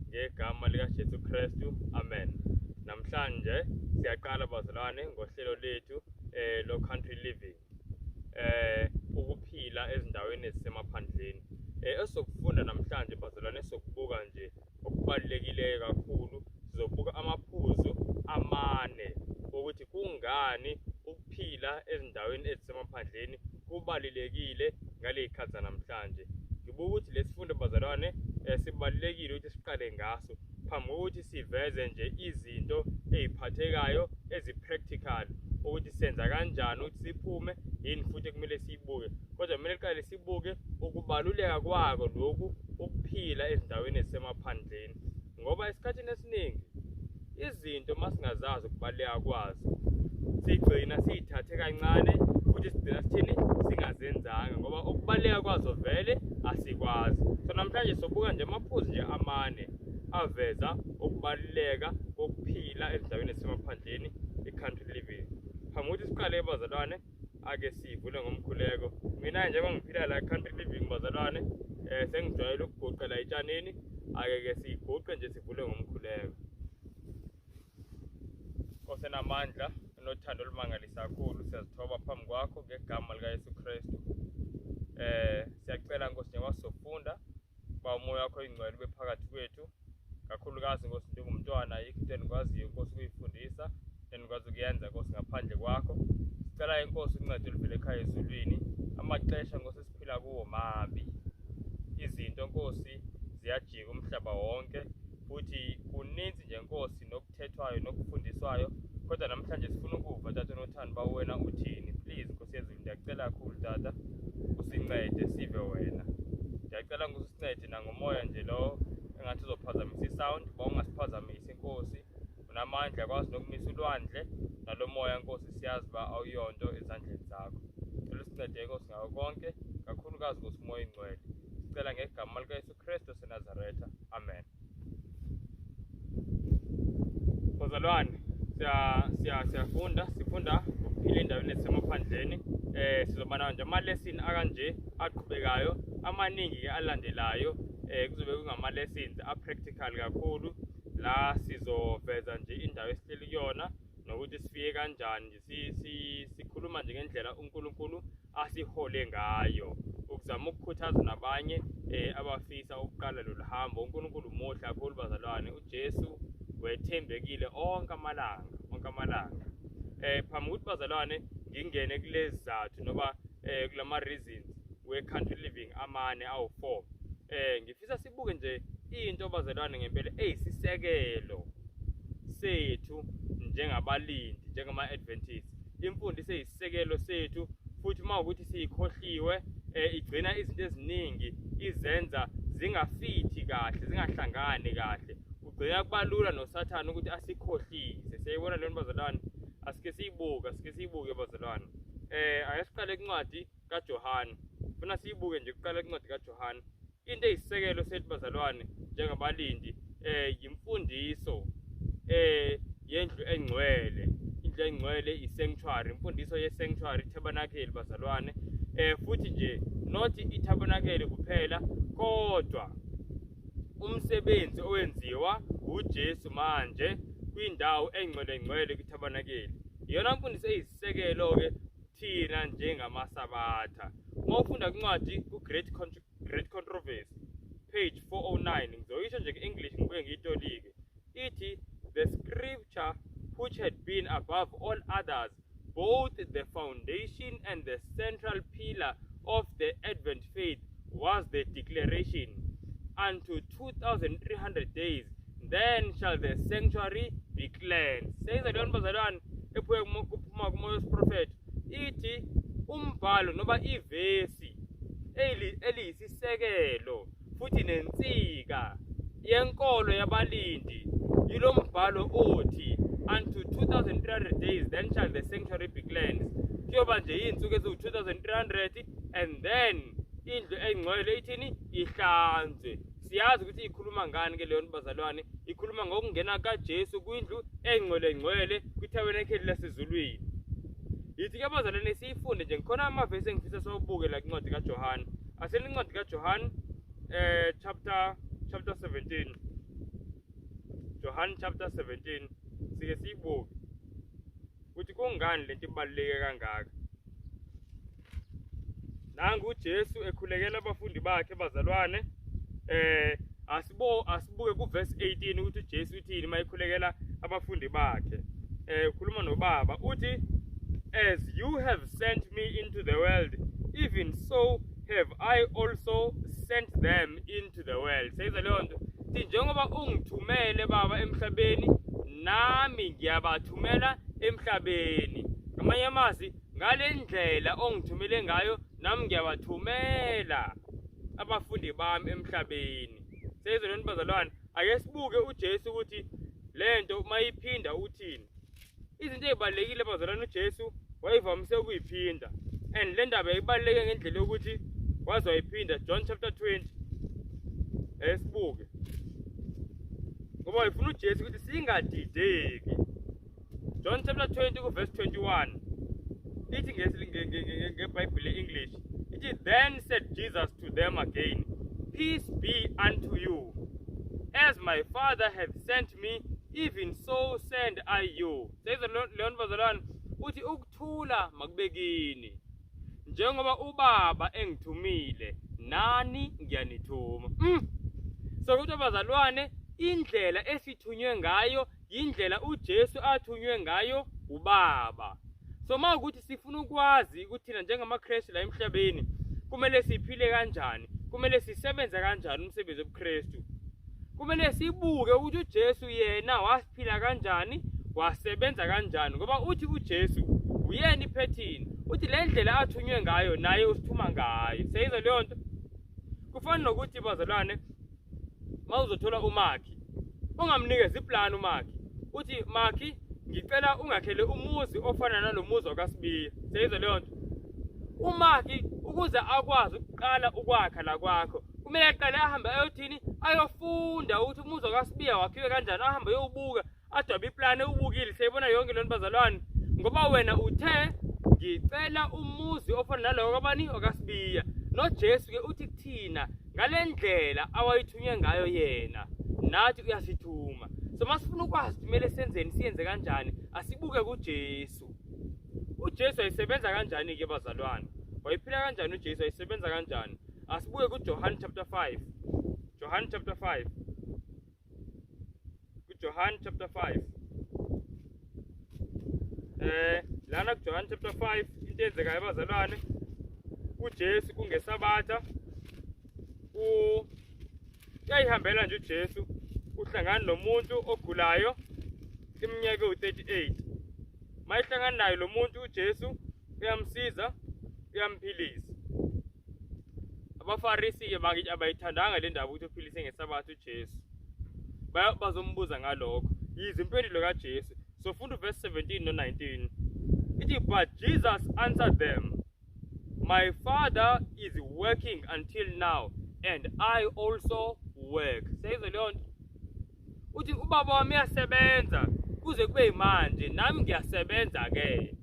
Ngegama likaJesu Kristu, amen. Namhlanje siyaqala bazalwane ngohlelo lethu lo country living. Ukuphila ezindaweni ezisemaphandleni. Esokufunda namhlanje bazalwane, sokubuka nje okubalulekileyo kakhulu, sizobuka amaphuzu amane ukuthi kungani ukuphila ezindaweni ezisemaphandleni kubalulekile ngaley'khathi zanamhlanje. Ngibuka ukuthi lesifundo bazalwane sibalulekile ukuthi siqale ngaso phambi kokuthi siveze nje izinto ey'phathekayo ezi-practical ukuthi senza kanjani ukuthi siphume, yini futhi ekumele siyibuke. Kodwa kumele kuqale sibuke ukubaluleka kwako lokhu ukuphila ezindaweni ezisemaphandleni, ngoba esikhathini esiningi izinto masingazazi ukubaluleka kwazo sigcina siyithathe kancane futhi sigcina sithini singazenzanga, ngoba ukubaluleka kwazo vele asikwazi. So namhlanje sobuka nje amaphuzu nje amane aveza ukubaluleka kokuphila ezindaweni ezisemaphandleni, i-country living. Phambi kokuthi siqale bazalwane, ake sivule ngomkhuleko. Mina njengoba ngiphila la country living bazalwane, sengijwayele ukuguqa la etshanini, ake ke siguqe nje sivule ngomkhuleko. Nkosi enamandla, enothando olumangalisa kakhulu, siyazithoba phambi kwakho ngegama likaYesu Kristu. Siyacela Nkosi, njengoba sizofunda, ba umoya wakho oyingcwele ube phakathi kwethu, kakhulukazi Nkosi njengomntwana ayikho into endikwaziyo Nkosi ukuyifundisa, endikwazi ukuyenza Nkosi ngaphandle kwakho. Sicela inkosi uncedo oluvela ekhaya ezulwini. Amaxesha Nkosi esiphila kuwo mabi, izinto Nkosi ziyajika umhlaba wonke, futhi kuninzi nje Nkosi nokuthethwayo nokufundiswayo, kodwa namhlanje sifuna ukuva Tata onothando uba wena uthini. Please Nkosi yezulu, ndiyacela kakhulu Tata usincede sive wena. Ndiyacela Nkosi usincede nangomoya nje lo engathi uzophazamisa i-sound, uba ungasiphazamisi Nkosi, unamandla kwazi nokumisa ulwandle nalo moya Nkosi, siyazi uba awuyonto ezandleni zakho. Cela usincede Nkosi ngako konke, kakhulukazi Nkosi umoya oyingcwele. Sicela ngegama likaYesu Kristu waseNazaretha, amen. Bazalwane, siyafunda, sifunda ngokuphila endaweni ezisemaphandleni. Sizoba nawo nje ama-lesson akanje aqhubekayo, amaningi-ke alandelayo. Kuzobe kungama-lessons a-practical kakhulu, la sizoveza nje indawo esihleli kuyona nokuthi sifike kanjani nje, sikhuluma nje ngendlela uNkulunkulu asihole ngayo, ukuzama ukukhuthaza nabanye abafisa ukuqala lolu hambo. uNkulunkulu muhle kakhulu bazalwane, uJesu wethembekile onke amalanga, onke amalanga. Phambi kokuthi bazalwane ngingene kulezi zathu noma kulama reasons we country living amane awu4, ngifisa sibuke nje into bazalwane ngempela eyisisekelo sethu njengabalindi, njengama-Adventists. Imfundiso eyisisekelo sethu, futhi uma ukuthi siyikhohliwe igcina izinto eziningi izenza zingafithi kahle, zingahlangani kahle, kugcina kubalula noSathane ukuthi asikhohlise. Siyayibona leyo bazalwane, asike siyibuke, asike siyibuke bazalwane. Ake siqale incwadi kaJohane, funa siyibuke nje kuqala incwadi kaJohane. Into eyisisekelo sethu bazalwane njengabalindi yimfundiso yendlu engcwele. Indlu engcwele i-sanctuary, imfundiso ye-sanctuary, tabernacle bazalwane. Futhi nje not i-tabernacle kuphela, kodwa umsebenzi owenziwa uJesu manje kwindawo engcwele ngcwele kwi-tabernacle. Iyona mfundiso eyisisekelo ke thina njengamaSabatha. Uma ufunda incwadi ku-Great Controversy page 409, ngizoyisho nje nge-English ngibuye ngiyitolike, ithi the scripture which had been above all others, both the foundation and the central pillar of the Advent faith, was the declaration unto 2300 days, then shall the sanctuary be cleansed. Seyizwa leyo bazalwane ephuke kuphuma kumoya wesiprofetho, ithi umbhalo noma ivesi eliyisisekelo futhi nensika yenkolo yabalindi yilo mbhalo othi unto 2300 days, then shall the sanctuary be cleansed. Kuyoba nje iy'nsuku eziwu-2300 and then indlu engcwele ithini, ihlanzwe. Siyazi ukuthi ikhuluma ngani ke leyo bazalwane, ikhuluma ngokungena kaJesu kwindlu engcwele ngcwele kwithabernakeli lasezulwini. Yithi ke bazalwane siyifunde nje, ngikhona amavesi engifisa siwabuke la kwincwadi kaJohane. Aseni incwadi kaJohane chapter 17. John chapter 17, sike siyibuke ukuthi kungani lento ibaluleke kangaka. Nangu uJesu ekhulekela abafundi bakhe bazalwane. Asibuke kuverse 18 ukuthi uJesu uthini mayekhulekela abafundi bakhe. Ukhuluma noBaba uthi, "As you have sent me into the world, even so have I also sent them into the world." Seyizwa leyo nto? Thi njengoba ungithumele Baba emhlabeni, nami ngiyabathumela emhlabeni. Ngamanye amazwi, ngale ndlela ongithumele ngayo, nami ngiyabathumela abafundi bami emhlabeni. Seyizwa leyo nto bazalwane? Ake sibuke uJesu ukuthi lento mayiphinda uthini. Izinto ey'balulekile bazalwane uJesu wayevamise ukuyiphinda, and le ndaba ibaluleke ngendlela yokuthi waze wayiphinda. John chapter 20, esibuke ngoba ifuna uJesu ukuthi singadideki. John chapter 20 kuverse 21 ithi ngeBhayibheli English, ithi, "Then said Jesus to them again, Peace be unto you. As my Father hath sent me, even so send I you." Seyizwa leyo nto bazalwane? Uthi ukuthula makube kini, njengoba uBaba engithumile, nani ngiyanithuma. So kodwa bazalwane, indlela esithunywe ngayo indlela uJesu athunywe ngayo uBaba. So mawukuthi sifuna ukwazi ukuthi thina njengamaKristu la emhlabeni kumele siphile kanjani, kumele sisebenze kanjani umsebenzi wobuKristu, kumele sibuke ukuthi uJesu yena wasiphila kanjani, wasebenza kanjani, ngoba uthi uJesu uyena iphethini. Uthi le ndlela athunywe ngayo naye usithuma ngayo. Seyizwa leyo nto? Kufana nokuthi bazalwane, mawuzothola umakhi, ungamnikeza iplani umakhi, uthi, "Makhi, ngicela ungakhele umuzi ofana nalo muzi wakaSibiya." Seyizwa leyo nto? Umakhi ukuze akwazi ukuqala ukwakha la kwakho, kumele aqale ahambe ayothini, ayofunda ukuthi umuzi wakaSibiya wakhiwe kanjani, ahambe ayowubuka, adwabe iplani ewubukile. Siyayibona yonke leyo nto bazalwane? Ngoba wena uthe ngicela umuzi ofana nalowo kabani, okaSibiya. NoJesu-ke uthi kuthina ngale ndlela awayithunywe ngayo yena, nathi uyasithuma. So masifuna ukwazi kumele senzeni, siyenze kanjani, asibuke kuJesu. UJesu wayesebenza kanjani-ke bazalwane? Wayephila kanjani uJesu? Wayesebenza kanjani? Asibuke kuJohn chapter 5. John chapter 5, kuJohn chapter 5, lana kuJohn chapter 5, into eyenzekayo bazalwane, uJesu kungesabatha uyayihambela nje uJesu, uhlangana nomuntu ogulayo iminyaka ewu-38. Mayihlangana naye lo muntu, uJesu uyamsiza, uyamphilisa. AbaFarisi-ke bakithi abayithandanga le ndaba ukuthi uphilise ngesabatha uJesu, bazombuza ngalokho. Yize impendulo kaJesu. So funda uverse 17 no-19, ithi, "But Jesus answered them, My Father is working until now, and I also work." Seyizwe leyo nto? Uthi uBaba wami uyasebenza kuze kube yimanje, nami ngiyasebenza-ke.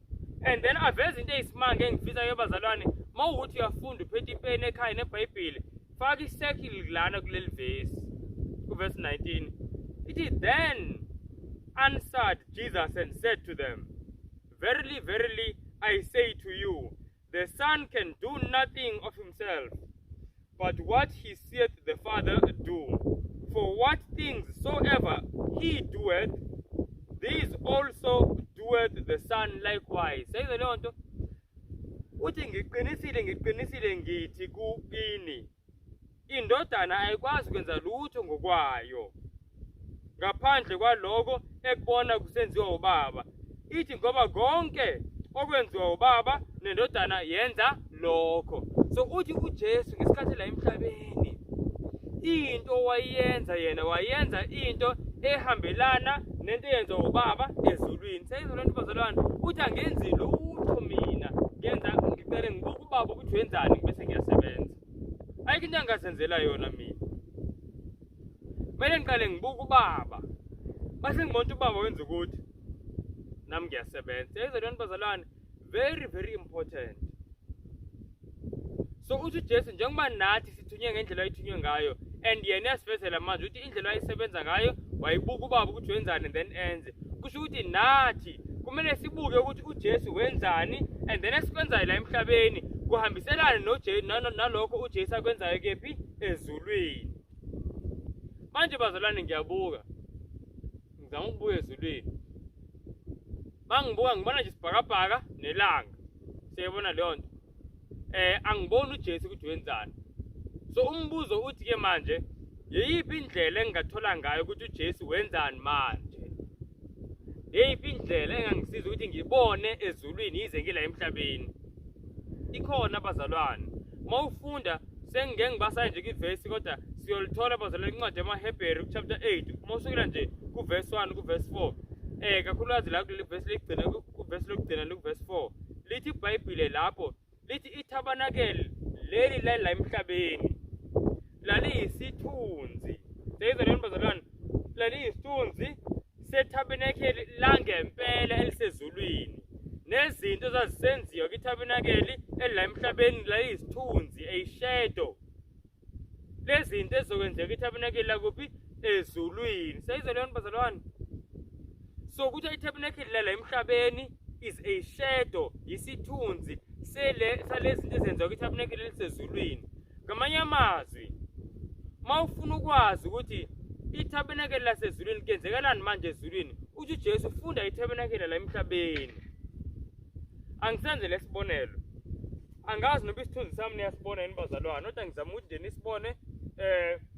And then aveze into eyisimanga engifisa-ke bazalwane, uma uwukuthi uyafunda, uphethe ipeni ekhaya neBhayibheli, faka i-circle lana kuleli vesi, kuvesi 19. Ithi, "Then answered Jesus and said to them, Verily, verily, I say to you, the Son can do nothing of himself, but what he seeth the Father do. For what things soever he doeth, these also doeth the Son likewise." Seyizwe leyo nto? Uthi ngiqinisile, ngiqinisile ngithi kini, indodana ayikwazi kwenza lutho ngokwayo ngaphandle kwaloko ekubona kusenziwa ubaba. Ithi ngoba konke okwenziwa ubaba, nendodana yenza lokho. So uthi uJesu ngesikhathi la emhlabeni, into wayenza yena, wayenza into ehambelana nento eyenziwa ubaba ezulwini. Seyizwa lento bazalwane? Uthi angenzi lutho mina, ngenza ngicele ngibuka ubaba ukuthi wenzani, bese ngiyasebenza. Ayikho into angazenzela yona mina, kumele ngiqale ngibuke ubaba, base ngibona ukuthi ubaba wenza ukuthi, nami ngiyasebenza. Seyizwa lento bazalwane? Very, very important. So uthi uJesu njengoba nathi sithunywe ngendlela ayithunywe ngayo, And yena uyasivezela manje ukuthi indlela ayisebenza ngayo, wayibuka uBaba ukuthi wenzani and then enze. Kusho ukuthi nathi kumele sibuke ukuthi uJesu wenzani and then esikwenzayo la emhlabeni kuhambiselane noJesu nalokho uJesu akwenzayo kephi? Ezulwini. Manje bazalwane, ngiyabuka, ngizama ukubuka ezulwini. Mangibuka ngibona nje isibhakabhaka nelanga, siyayibona leyo nto. Angiboni uJesu ukuthi wenzani. So umbuzo uthi ke manje, yeyiphi indlela engingathola ngayo ukuthi uJesu wenzani manje? Yeyiphi indlela engangisiza ukuthi ngibone ezulwini yize ngila emhlabeni? Ikhona bazalwane. Mawufunda, sengike ngibasaya nje kwivesi, kodwa siyolithola bazalwane incwadi yamaHebheru chapter 8, uma usukela nje kuverse 1 kuverse 4, kakhulukazi la kuleli verse lokugcina, kuverse lokugcina kuverse 4, lithi iBhayibhile lapho, lithi ithabanakeli leli la emhlabeni laliyisithunzi. Seyizwa lento bazalwane, laliyisithunzi sethabernakeli langempela elisezulwini, nezinto ezazisenziwa kwithabernakeli elila emhlabeni laliyisithunzi, a shadow lezinto ezizokwenzeka ithabernakeli lakuphi? Ezulwini. Seyizwa leyo nto bazalwane. So kuthiwa ithabernakeli lala emhlabeni is a shadow, isithunzi sele salezinto ezenziwa kwithabernakeli elisezulwini. Ngamanye amazwi, uma ufuna ukwazi ukuthi ithabernakeli lasezulwini kuyenzekalani manje ezulwini, uthi uJesu funda ithabernakeli la emhlabeni. Angisenze lesibonelo, angazi noba isithunzi sami niyasibona yini bazalwane, kodwa ngizama ukuthi nje nisibone.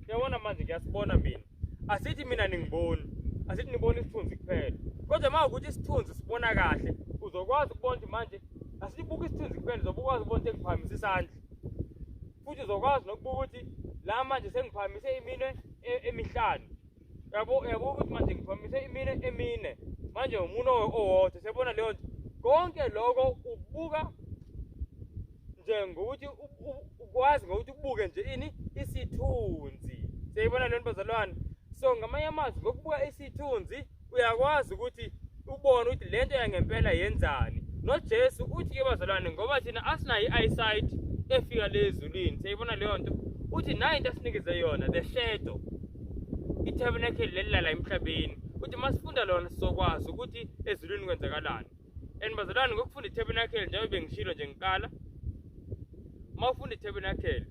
Uyabona manje ngiyasibona mina. Asithi mina ningiboni, asithi nibona isithunzi kuphela, kodwa uma ukuthi isithunzi sibona kahle, uzokwazi ukubona ukuthi manje, asithi buka isithunzi kuphela, uzobe ukwazi ukubona ukuthi ngiphakamisa isandla, futhi uzokwazi nokubuka ukuthi la manje sengiphakamise iminwe emihlanu. Yabo, uyabo ukuthi manje ngiphakamise iminwe emine, manje umuntu owodwa. Siyabona leyo nto. Konke lokho ubuka nje ngokuthi ukwazi ngokuthi ubuke nje ini? Isithunzi. Siyayibona leyo nto bazalwane. So ngamanye amazwi, ngokubuka isithunzi uyakwazi ukuthi ubone ukuthi lento yangempela yenzani. NoJesu uthi ke bazalwane, ngoba thina asinayo i-eyesight efika le ezulwini, siyayibona leyo nto, uthi nayo into asinikeze yona, the shadow, itabernacle leli lala emhlabeni, uthi masifunda lona sizokwazi ukuthi ezulwini kwenzakalani. And bazalwane, ngokufunda itabernacle, njengoba bengishilo nje ngiqala, uma ufunda itabernacle,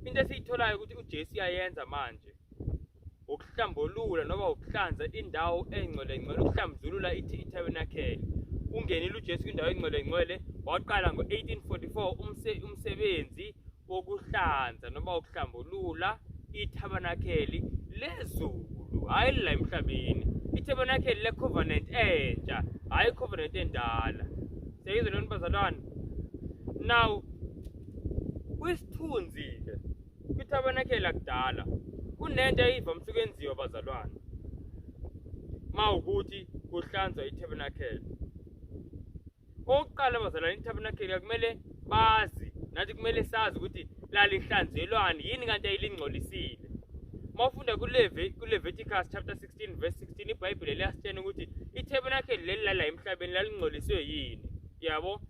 into esiyitholayo ukuthi uJesu uyayenza manje ukuhlambulula noma ukuhlanza indawo engcwele ngcwele, ukuhlambulula ithi itabernacle. Ungenile uJesu kwindawo engcwele ngcwele, waqala ngo-1844 umsebenzi wokuhlanza noma ukuhlambulula ithabernakeli lezulu, hhayi la emhlabeni, ithabernakeli le-covenant entsha, hhayi i-covenant endala. Siyayizwa leyo nto bazalwane? Now kwisithunzi-ke kwithabernakeli lakudala kunento eyivamise ukwenziwa bazalwane uma ukuthi kuhlanzwa itabernacle. Okokuqala bazalwane, itabernacle kumele bazi, nathi kumele sazi ukuthi lalihlanzelwani, yini kanti ayilingcolisile. Uma ufunda kuLeviticus chapter 16 verse 16, iBhayibheli liyasitshela ukuthi itabernacle leli lala emhlabeni lalingcoliswe yini, yabo.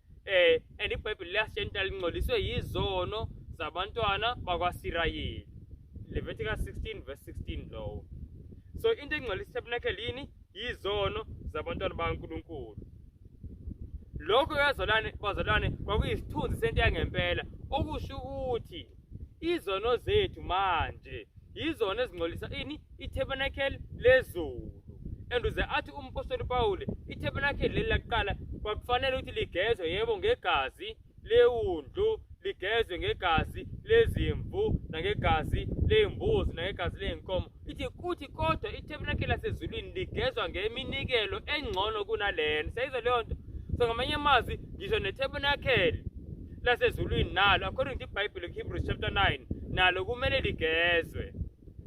And iBhayibheli liyasitshela ukuthi lalingcoliswe yizono zabantwana bakwaSirayeli. Leviticus 16 verse 16 lowo. So into engcolisa itabernacle yini? Yizono zabantwana bakaNkulunkulu. Lokho yazalwane bazalwane kwakuyisithunzi sento yangempela, okusho ukuthi izono zethu manje yizona ezingcolisa ini? Itabernacle lezulu. And uze athi umpostoli Paul, itabernacle leli laqala kwakufanele ukuthi ligezwe, yebo, ngegazi lewundlu, ligezwe ngegazi lezimvu nangegazi ley'mbuzi nangegazi ley'nkomo. Ithi kuthi kodwa itabernacle lasezulwini ligezwa ngeminikelo engcono kunalena. Siyayizwa leyo nto? So ngamanye amazwi, ngisho netabernacle lasezulwini nalo, according to iBhayibheli Hebrews chapter 9, nalo kumele ligezwe.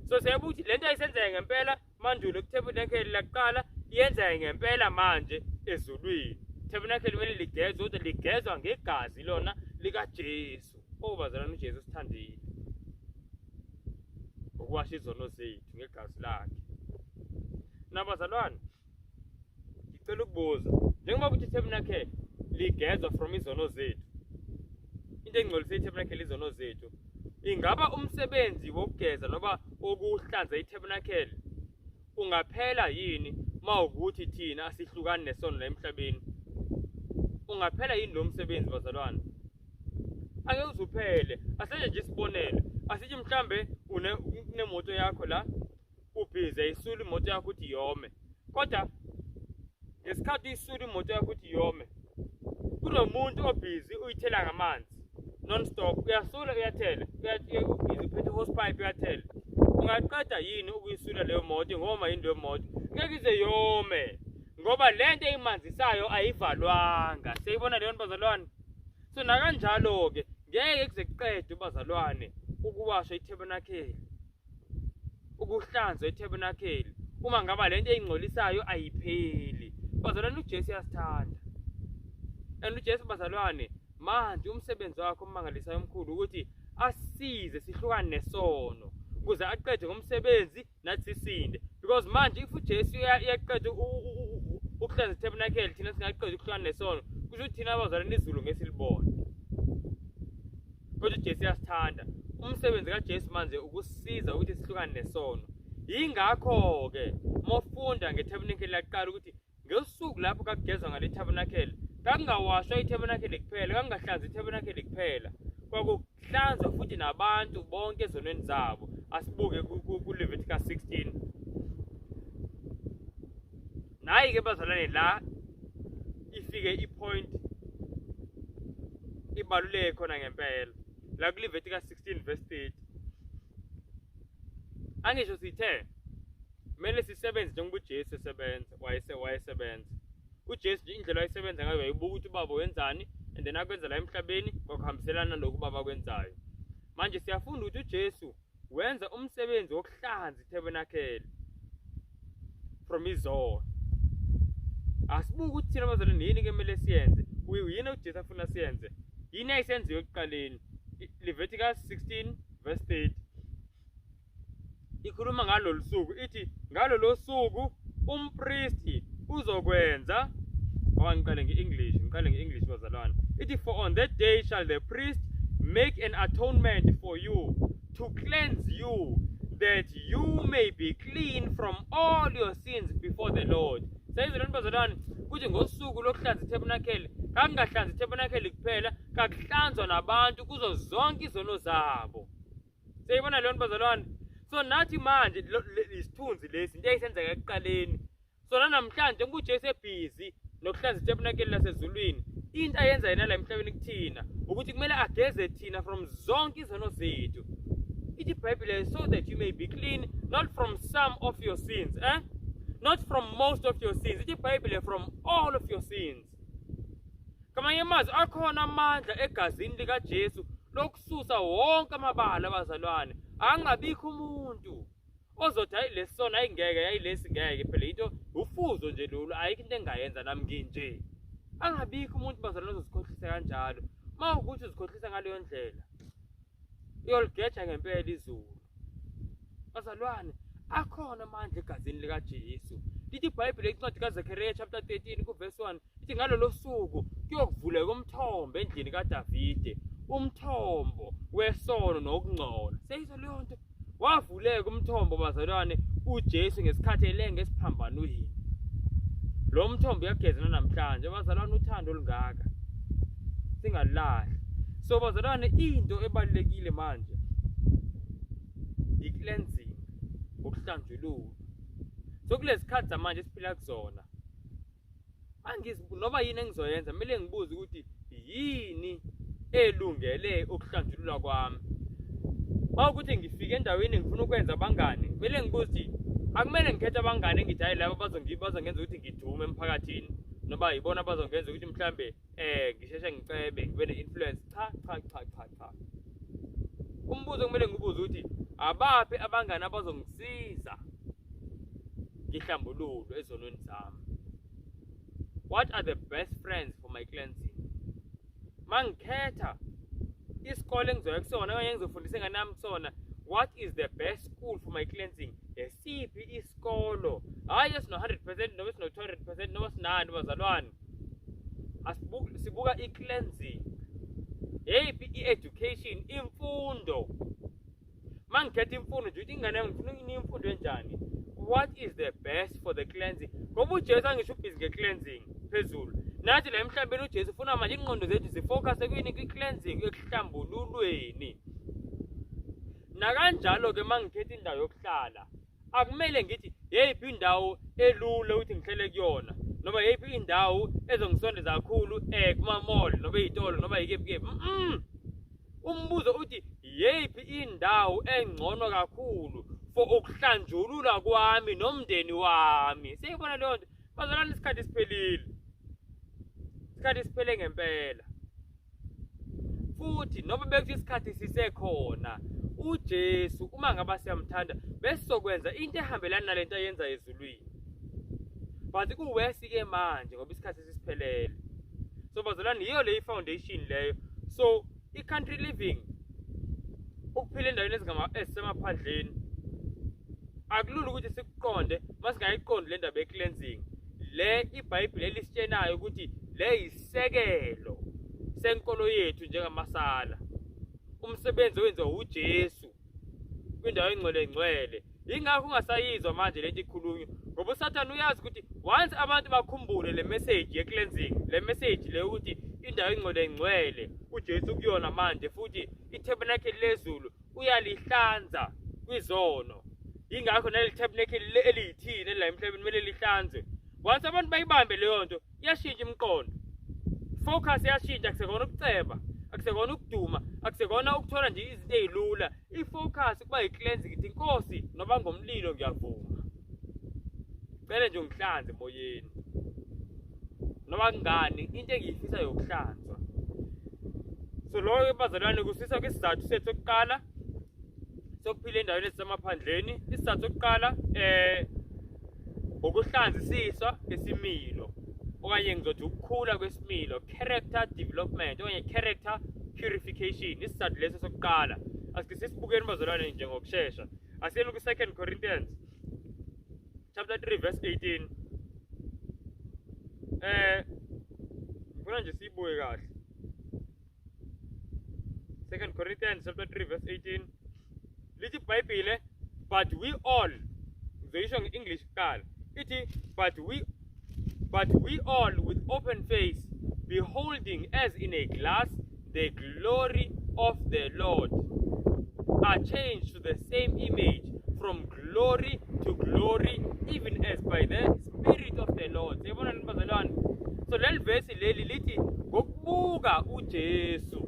So siyabuka ukuthi lento ayisenzeka ngempela mandulo kutabernacle laqala, iyenzeka ngempela manje ezulwini. Tabernacle kumele ligezwe, kodwa ligezwa ngegazi lona likaJesu. Oh bazalwane, uJesu sithandile ukuwasha izono zethu ngegazi lakhe. Nabazalwane, ngicela ukubuza, njengoba kuthi itabernacle ligezwa from izono zethu, into engcolise itabernacle izono zethu, Ingaba umsebenzi wokugeza noma wokuhlanza itabernacle ungaphela yini mawukuthi thina asihlukani nesono la emhlabeni? Ungaphela yini lo msebenzi bazalwane? Angeke uzuphele. Asenje nje isibonelo, asithi mhlambe unemoto yakho la, ubhize isula imoto yakho ukuthi yome, kodwa ngesikhathi isula imoto yakho ukuthi yome, kunomuntu obhizi uyithela ngamanzi non-stop, uyasula uyathela, ubhizi uphethe hosepipe uyathela. Ungaqeda yini ukuyisula leyo moto? Ngoma yini leyo moto? Ngeke ize yome, ngoba lento eyimanzisayo ayivalwanga. Siyayibona leyo nto bazalwane? So nakanjalo-ke ngeke kuze kuqede bazalwane ukuwasha itabernacle, ukuhlanzwa itabernacle, uma ngaba lento eyingcolisayo ayipheli. Bazalwane, uJesu uyasithanda, and uJesu bazalwane manje umsebenzi wakhe omangalisayo omkhulu ukuthi asisize sihlukane nesono ukuze aqede ngomsebenzi nathi sisinde. Because manje if uJesu uyaqeda ukuhlanza itabernacle, thina singaqeda ukuhlukana nesono, kusho ukuthi thina abazalwane izulu ngesilibona. Kodwa uJesu uyasithanda. Umsebenzi kaJesu manje ukusiza ukuthi sihlukane nesono. Yingakho-ke mofunda ngetabernacle laqala ukuthi ngosuku lapho kakugezwa ngale tabernacle, kakungawashwa itabernacle kuphela, kakungahlanzwa itabernacle kuphela, kwakuhlanzwa futhi nabantu bonke ezonweni zabo. Asibuke kuLeviticus 16. Nayi-ke bazalwane la ifike ipoint ibaluleke khona ngempela, la kuLeviticus 16 verse 30. Angisho sithe kumele sisebenze njengoba uJesu esebenza, wayesebenza. uJesu nje indlela ayesebenza ngayo wayebuka ukuthi ubaba wenzani, and then akwenza la emhlabeni kwakuhambiselana nalokhu ubaba akwenzayo. Manje siyafunda ukuthi uJesu wenza umsebenzi wokuhlanza itabernacle from izono. Asibuke ukuthi thina abazalwane yini kumele siyenze, yini uJesu afuna siyenze, yini ayisenziwe ekuqaleni. Leviticus 16 verse 30 ikhuluma ngalolu suku, ithi ngalolo suku umpristi uzokwenza, ngiqale nge-English, ngiqale nge-English bazalwane. Ithi, for on that day shall the priest make an atonement for you to cleanse you, that you may be clean from all your sins before the Lord. Seyizwe lento bazalwane, kuthi ngosuku lokuhlanza itabernacle, kakungahlanzi itabernacle kuphela, kakuhlanzwa nabantu kuzo zonke izono zabo. Seyibona leyo nto bazalwane? So nathi manje isithunzi lesi into eyisenzeka ekuqaleni. So namhlanje njengoba uJesu ebhizi nokuhlanza itabernacle lasezulwini, into ayenza yena la emhlabeni kuthina ukuthi kumele ageze thina from zonke izono zethu. Ithi iBhayibheli, so that you may be clean not from some of your sins, eh? Not from most of your sins. Ithi iBhayibheli, from all of your sins. Ngamanye amazwi, akhona amandla egazini likaJesu lokususa wonke amabala abazalwane. Angabikho umuntu ozothi hayi lesona ayingeke, ayilesi ngeke, phela into ufuzo nje lolu, ayikho into engayenza nami nginje. Angabikho umuntu bazalwane ozozikhohlisa kanjalo. Uma ukuthi uzikhohlisa ngaleyo ndlela, uyoligeja ngempela izulu. Bazalwane, akhona amandla egazini likaJesu. Lithi iBhayibheli incwadi kaZechariah chapter 13 kuverse 1, ithi ngalolo suku kuyokuvuleka umthombo endlini kaDavide, umthombo wesono nokungcola. Seyizwa leyo nto? Wavuleka umthombo bazalwane uJesu ngesikhathi elenga esiphambanweni. Lo mthombo uyageza namhlanje bazalwane, uthando olungaka singalahli. So bazalwane, into ebalulekile manje i-cleansing, ukuhlanjululwa. So kulezi khathi zamanje esiphila kuzona, noma yini engizoyenza kumele ngibuze ukuthi yini elungele ukuhlanjululwa kwami. Mawukuthi ngifike endaweni ngifuna ukwenza abangani, kumele ngibuze ukuthi akumele ngikhethe abangani engithi hayi laba bazongenza ukuthi ngidume emphakathini, noma yibona bazongenza ukuthi mhlambe ngisheshe ngicebe ngibe ne-influence. Cha cha cha cha cha. Umbuzo kumele ngibuze ukuthi abaphi abangani abazongisiza ngihlambululwe ezonweni zami. What are the best friends for my cleansing? Mangikhetha isikole engizoya kusona okanye engizofundisa ingane yami kusona, what is the best school for my cleansing? Esiphi isikolo? Hhayi esino 100% noma esino 200% noma sinani bazalwane. Sibuka i-cleansing. Yeyiphi i-education, imfundo Mangikhetha imfundo nje, ukuthi ingane yami ngifuna ukuyinika imfundo enjani, what is the best for the cleansing? Ngoba uJesu angisho ubhizi nge-cleansing phezulu, nathi la emhlabeni uJesu ufuna manje ingqondo zethu zifocus kuyini? Kwi-cleansing, ekuhlambululweni. Nakanjalo-ke uma ngikhetha indawo yokuhlala, akumele ngithi yeyiphi indawo elula ukuthi ngihlele kuyona, noma yeyiphi indawo ezongisondeza kakhulu kuma-mall noma ey'tolo noma yikephi kephi. Umbuzo uthi yeyiphi indawo engcono kakhulu for ukuhlanjululwa kwami nomndeni wami? Siyibona leyo nto, bazalwane. Isikhathi siphelile, isikhathi siphele ngempela. Futhi noma bekuthi isikhathi sisekhona, uJesu uma ngaba siyamthanda, besizokwenza into ehambelana nalento ayenza ezulwini, but kuwesi-ke manje ngoba isikhathi sesiphelele. So bazalwane, yiyo le i-foundation leyo. So i-country living, ukuphila endaweni ezisemaphandleni, akulula ukuthi sikuqonde masingayiqondi le ndaba ye-cleansing le iBhayibheli elisitshenayo ukuthi le yisekelo senkolo yethu njengamasala, umsebenzi owenziwa uJesu kwindawo engcwele ngcwele. Yingakho ungasayizwa manje lento ikhulunywa, ngoba uSathane uyazi ukuthi once abantu bakhumbule le message ye-cleansing, le message le ukuthi indawo engcwele ngcwele uJesu kuyona manje, futhi itabernacle lezulu uyalihlanza kwizono, yingakho naleli tabernacle eliyithini la emhlabeni kumele lihlanzwe. Once abantu bayibambe leyo nto, iyashintsha imiqondo, focus iyashintsha. Akusekona ukuceba, akusekona ukuduma, akusekona ukuthola nje izinto ey'lula. I-focus kuba yi-cleansing. Ithi, "Inkosi, noma ngomlilo ngiyavuma, cele nje ungihlanze emoyeni, noma kungani, into engiyifisa yokuhlanzwa." So lokho, bazalwane, kusisa kwisizathu sethu sokuqala sokuphila endaweni ezisemaphandleni. Isizathu sokuqala ukuhlanzisiswa isimilo, okanye ngizothi ukukhula kwesimilo, character development okanye character purification. Isizathu leso sokuqala. Asike sisibukeni, bazalwane, nje ngokushesha. Asiyeni ku-2 Corinthians chapter 3 verse 18. Ngifuna nje siyibuke kahle. 2 Corinthians chapter 3 verse 18, lithi iBhayibhile, "But we all," ngizoyisho nge-English kuqala, ithi, But we all with open face, beholding as in a glass the glory of the Lord, are changed to the same image from glory to glory, even as by the Spirit of the Lord." Siyabona nini, bazalwane? So leli vesi leli lithi ngokubuka uJesu,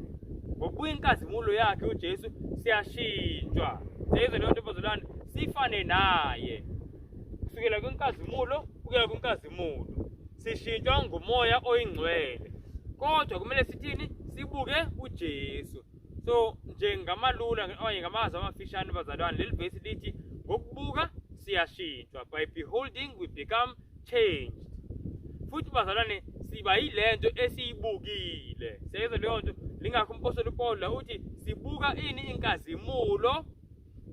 ngokubuka inkazimulo yakhe uJesu, siyashintshwa. Siyezwa leyo nto, bazalwane? Sifane naye kusukela kwinkazimulo kuya kwinkazimulo, sishintshwa nguMoya oyiNgcwele. Kodwa kumele sithini? Sibuke uJesu. So nje ngamalula okanye ngamazwi amafishane, bazalwane, leli vesi lithi ngokubuka siyashintshwa, by beholding we become changed. Futhi bazalwane, siba yilento esiyibukile. Siyezwa leyo nto? Lingakho umpostoli uPaul la uthi sibuka ini? Inkazimulo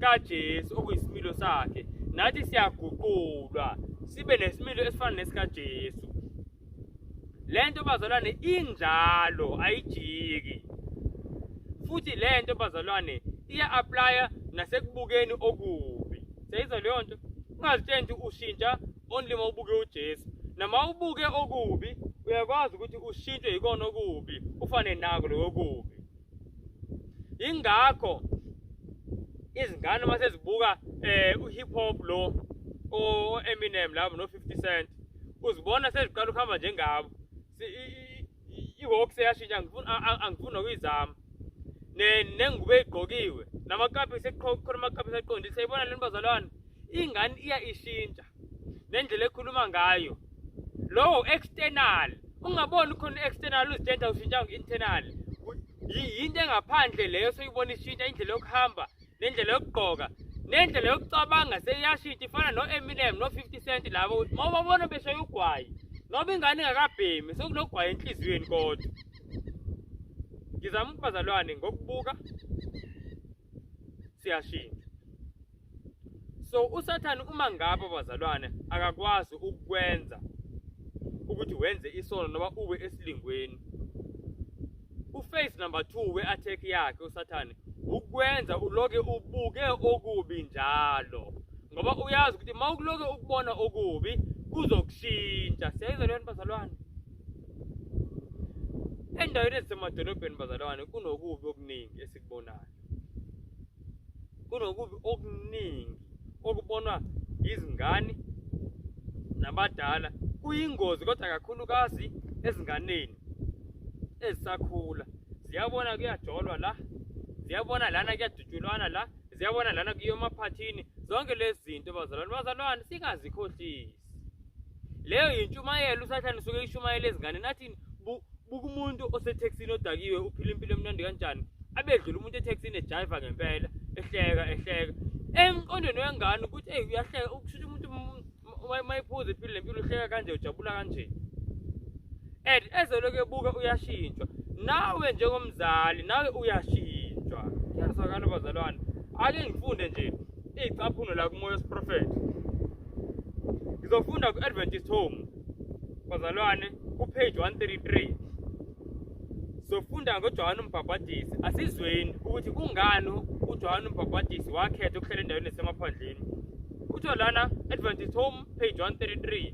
kaJesu, okuyisimilo sakhe. Nathi siyaguqulwa sibe nesimilo esifana nesikaJesu. Lento, bazalwane, injalo, ayijiki. Futhi lento, bazalwane, iya-applya nasekubukeni okubi. Siyayizwa leyo nto? Ungazitsheli ukuthi ushintsha only uma ubuke uJesu. Noma ubuke okubi, uyakwazi ukuthi ushintshwe yikona okubi, ufane nako lokho kubi. Ingakho izingane uma sezibuka u-hip hop lo, o Eminem labo no 50 Cent, uzibona seziqala ukuhamba njengabo. I-walk seyashintsha, angifuni nokuyizama. Nengubo eyigqokiwe, namakapisi, khona amakapisi aqondile. Siyayibona lento, bazalwane? Ingane iya ishintsha nendlela ekhuluma ngayo. Lowo external, ungaboni khona external, uzitshela ushintsha nge-internal. Yinto engaphandle leyo soyibona ishintsha, indlela yokuhamba nendlela yokugqoka nendlela yokucabanga seyiyashintsha, ifana no-Eminem no-50 Cent labo. Uma ubabona beshaya ugwayi, noba ingane ingakabhemi, sekunogwayi enhliziyweni. Kodwa ngizama ukuthi, bazalwane, ngokubuka siyashintsha. So uSathane uma ngabe, bazalwane, akakwazi ukukwenza ukuthi wenze isono noma uwe esilingweni, uphase number 2 we-attack yakhe uSathane Ukwenza uloke ubuke okubi njalo, ngoba uyazi ukuthi uma ukuloke ukubona okubi kuzokushintsha. Siyayizwa leyo nto bazalwane? Endaweni ezisemadolobheni bazalwane kunokubi okuningi esikubonayo, kunokubi okuningi okubonwa izingane nabadala. Kuyingozi kodwa kakhulukazi ezinganeni ezisakhula, ziyabona kuyajolwa la, ziyabona lana kuyadutshulwana la, ziyabona lana kuyiwa emaphathini. Zonke lezi zinto bazalwane, bazalwane singazikhohlisi. Leyo yintshumayelo uSathane usuke ishumayela ezinganeni, athi buka umuntu osethekisini odakiwe uphila impilo emnandi kanjani, abedlula umuntu ethekisini ejayiva ngempela, ehleka ehleka. Emqondweni wengane ukuthi eyi uyahleka, ukusho ukuthi umuntu uma ephuza ephila lempilo uhleka kanje, ujabula kanje. And ezelokhu ebuka uyashintshwa. Nawe njengomzali nawe uyashintshwa. Kuyazwakala bazalwane? Ake ngifunde nje icaphuno la kuMoya wesiProfethi. Ngizofunda ku-Adventist Home bazalwane, ku-page 133. Sofunda ngoJohane uMbhabhadisi. Asizweni ukuthi kungani uJohane uMbhabhadisi wakhetha ukuhlala endaweni esemaphandleni. Kuthiwa lana Adventist Home page 133,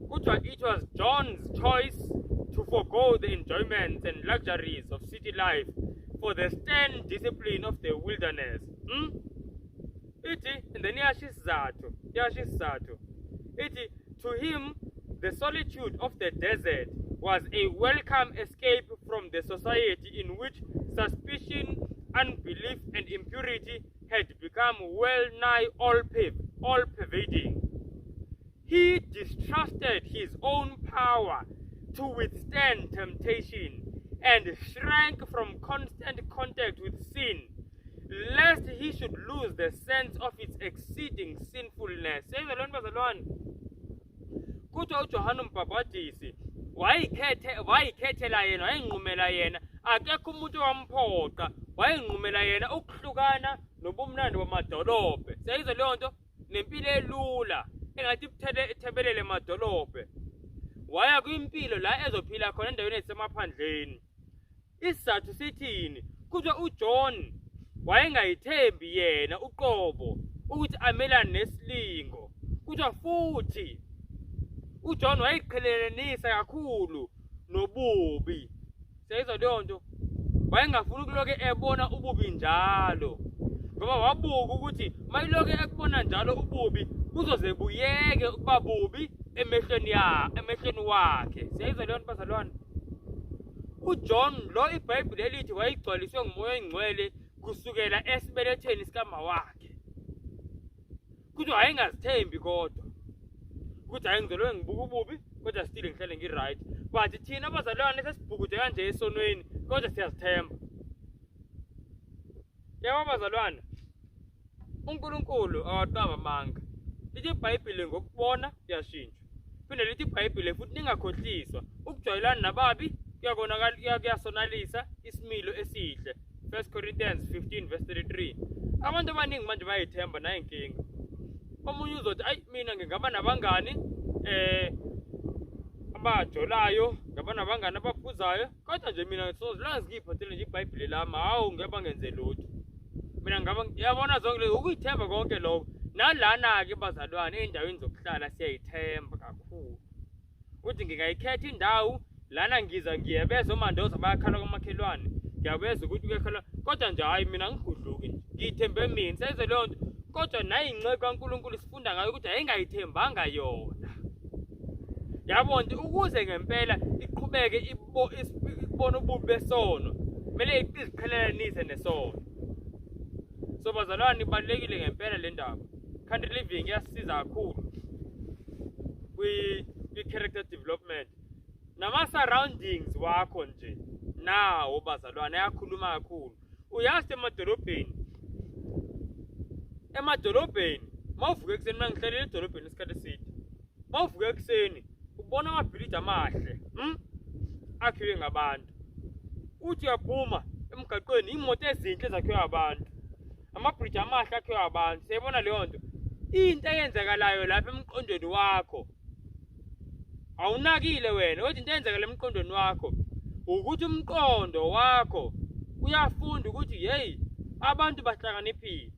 kuthiwa it was John's choice to forgo the enjoyments and luxuries of city life for the stern discipline of the wilderness. Ithi and then iyasho isizathu, iyasho isizathu, ithi to him the solitude of the desert was a welcome escape from the society in which suspicion, unbelief and impurity had become well nigh all pervading. He distrusted his own power to withstand temptation and shrank from constant contact with sin, lest he should lose the sense of its exceeding sinfulness. Siyayizwa leyo nto bazalwane? Kuthiwa uJohane uMbhabhadisi wayikhethe, wayikhethela yena, wayinqumela yena, akekho umuntu owamphoqa, wayinqumela yena ukuhlukana nobumnandi bamadolobhe. Siyayizwa leyo nto? Nempilo elula engathi ibuthele ithebelele emadolobhe, waya kwimpilo la ezophila khona endaweni ezisemaphandleni. Isizathu sithini? Kuthiwa uJohn wayengayithembi yena uqobo ukuthi amelane nesilingo. Kuthiwa futhi uJohn wayeqhelelanisa kakhulu nobubi. Siyayizwa leyo nto? Wayengafuni ukuloke ebona ububi njalo, ngoba wabuka ukuthi mayiloke ekubona njalo ububi kuzoze buyeke ukuba bubi emehlweni ya emehlweni wakhe. Siyayizwa leyo nto bazalwane? UJohn lo iBhayibheli elithi wayegcwaliswe nguMoya oyiNgcwele kusukela esibelethweni sikama wakhe, kuthiwa wayengazithembi kodwa ukuthi hayi, ngizoloke ngibuka ububi kodwa still ngihlale ngi-right. But thina abazalwane sesibhukude kanje esonweni kodwa siyazithemba. Yabo bazalwane, uNkulunkulu awaqamba amanga. Lithi iBhayibheli ngokubona kuyashintshwa. Phinde lithi iBhayibheli futhi ningakhohliswa, ukujwayelana nababi kuyakonakala, kuyasonalisa isimilo esihle. 1 Corinthians 15 verse 33. Abantu abaningi manje bayayithemba, nayo inkinga. Omunye uzothi ayi, mina ngingaba nabangani abajolayo, ngaba nabangani abaphuzayo, kodwa nje mina so as ngiyiphathele nje iBhayibheli lami, hawu, ngeke bangenze lutho. Mina ngaba yabona zonke lezo ukuyithemba konke lokho. Nalana-ke bazalwane, ey'ndaweni zokuhlala siyayithemba kakhulu ukuthi ngingayikhetha indawo lana, ngiza ngiyebeza omandoza bayakhala kwamakhelwane, ngiyabeza ukuthi kuyakhala, kodwa nje hhayi, mina ngigudluki nje, ngiyithembe mina. Seyizwe leyo nto? Kodwa nayi inceku kaNkulunkulu sifunda ngayo ukuthi ayingayithembanga yona. Yabona nje, ukuze ngempela iqhubeke ibone ububi besono, kumele iziqhelelanise nesono. So bazalwane, ibalulekile ngempela le ndaba. Country living iyasisiza kakhulu kwi-character development. Nama-surroundings wakho nje nawo bazalwane ayakhuluma kakhulu. Uyazi emadolobheni mawuvuka ekuseni, mina ngihlalele edolobheni isikhathi eside, mawuvuka ekuseni ubona amabhilidi amahle, Akhiwe ngabantu. Uthi uyaphuma emgaqweni, imoto ezinhle ezakhiwe abantu, amabhriji amahle akhiwe abantu. Siyayibona leyo nto? Into eyenzakalayo lapha emqondweni wakho awunakile wena, kodwa into eyenzakala emqondweni wakho ukuthi umqondo wakho Uyafunda ukuthi hey, abantu bahlakaniphile,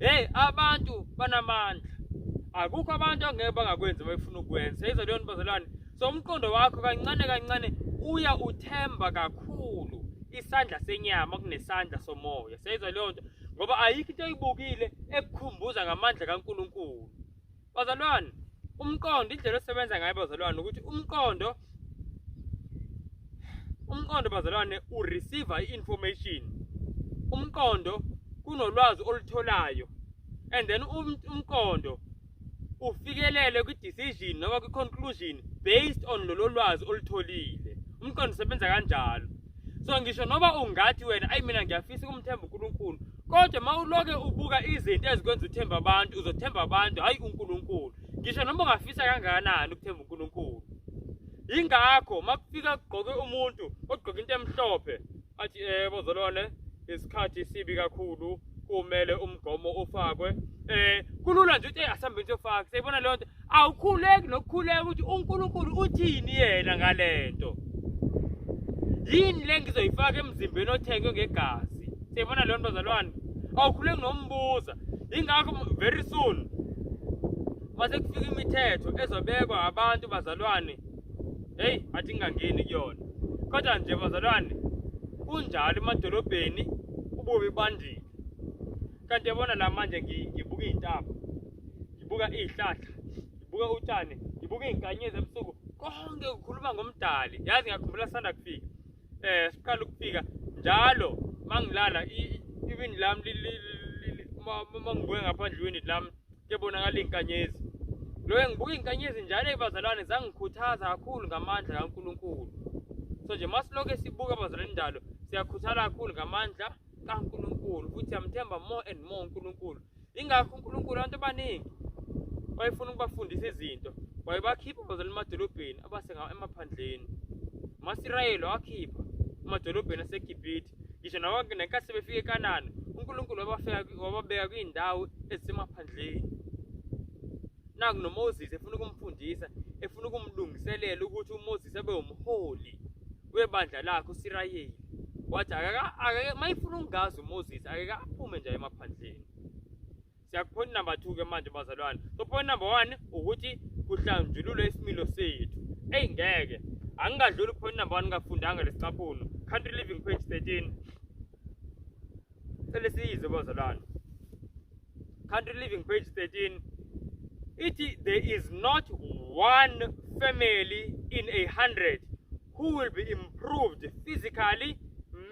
hey, abantu banamandla, akukho abantu angeke bangakwenzi befuna ukwenza. Siyayizwa leyo nto bazalwane? So umqondo wakho kancane kancane uya uthemba kakhulu isandla senyama kunesandla somoya. Siyayizwa leyo nto? Ngoba ayikho into oyibukile ekukhumbuza ngamandla kaNkulunkulu. Bazalwane, umqondo, indlela osebenza ngayo bazalwane, ukuthi umqondo bazalwane ureceive i-information. Umqondo kunolwazi olutholayo, and then umqondo ufikelele kwi-decision noma kwi-conclusion based on lolo lwazi olutholile. Umqondo usebenza kanjalo. So ngisho noma ungathi wena ayi mina ngiyafisa ukumthemba uNkulunkulu, kodwa uma uloke ubuka izinto ezikwenza uthemba abantu, uzothemba abantu hayi uNkulunkulu. Ngisho noma ungafisa kangakanani ukuthemba uNkulunkulu. Yingakho makufika kugqoke umuntu ogqoke into emhlophe athi bazalwane isikhathi sibi kakhulu, kumele umgomo ufakwe. Kulula nje ukuthi asambe siyofaka. Siyibona leyo nto. Awukhuleki nokukhuleka ukuthi uNkulunkulu uthini yena ngalento. Yini le ngizoyifaka emzimbeni othengwe ngegazi? Siyibona leyo nto bazalwane. Awukhuleki nombuza. Yingakho very soon mase kufika imithetho ezobekwa abantu bazalwane, hey, athi ngingangeni kuyona. Kodwa nje bazalwane, kunjalo emadolobheni ububi bandile. Kanti yabona la manje ngibuka iy'ntaba, ngibuka iy'hlahla, ngibuka utshani, ngibuka iy'nkanyezi ebusuku, konke kukhuluma ngomdali. Yazi ngiyakhumbula sisanda kufika, siqala ukufika njalo mangilala iwindi lami, mangibuke ngaphandle iwindi lami kuyabonakala iy'nkanyezi. Loyo ngibuka iy'nkanyezi njalo bazalwane zangikhuthaza kakhulu ngamandla kaNkulunkulu. So nje masiloke sibuka bazalwane indalo, siyakhuthala kakhulu ngamandla kaNkulunkulu, futhi siyamthemba more and more uNkulunkulu. Ingakho uNkulunkulu abantu abaningi wayefuna ukubafundisa izinto, wayebakhipha bazalwane emadolobheni abase emaphandleni. AmaSirayeli wakhipha emadolobheni aseGibhithe, ngisho nenkathi sebefika eKanani, uNkulunkulu wababeka kwiy'ndawo ezisemaphandleni. Naku noMoses efuna ukumfundisa, efuna ukumlungiselela ukuthi uMoses abe umholi webandla lakhe uSirayeli. Wathi mayifuna ukungazi uMoses akeke aphume nje emaphandleni. Siya point number 2 ke manje bazalwane. So point number 1 ukuthi kuhlanjululwe isimilo sethu. Eyi ngeke angingadluli point number 1 ngafundanga lesicaphuno. Country Living page 13. Cela siyizwe bazalwane. Country Living page 13. Ithi there is not one family in 100 who will be improved physically,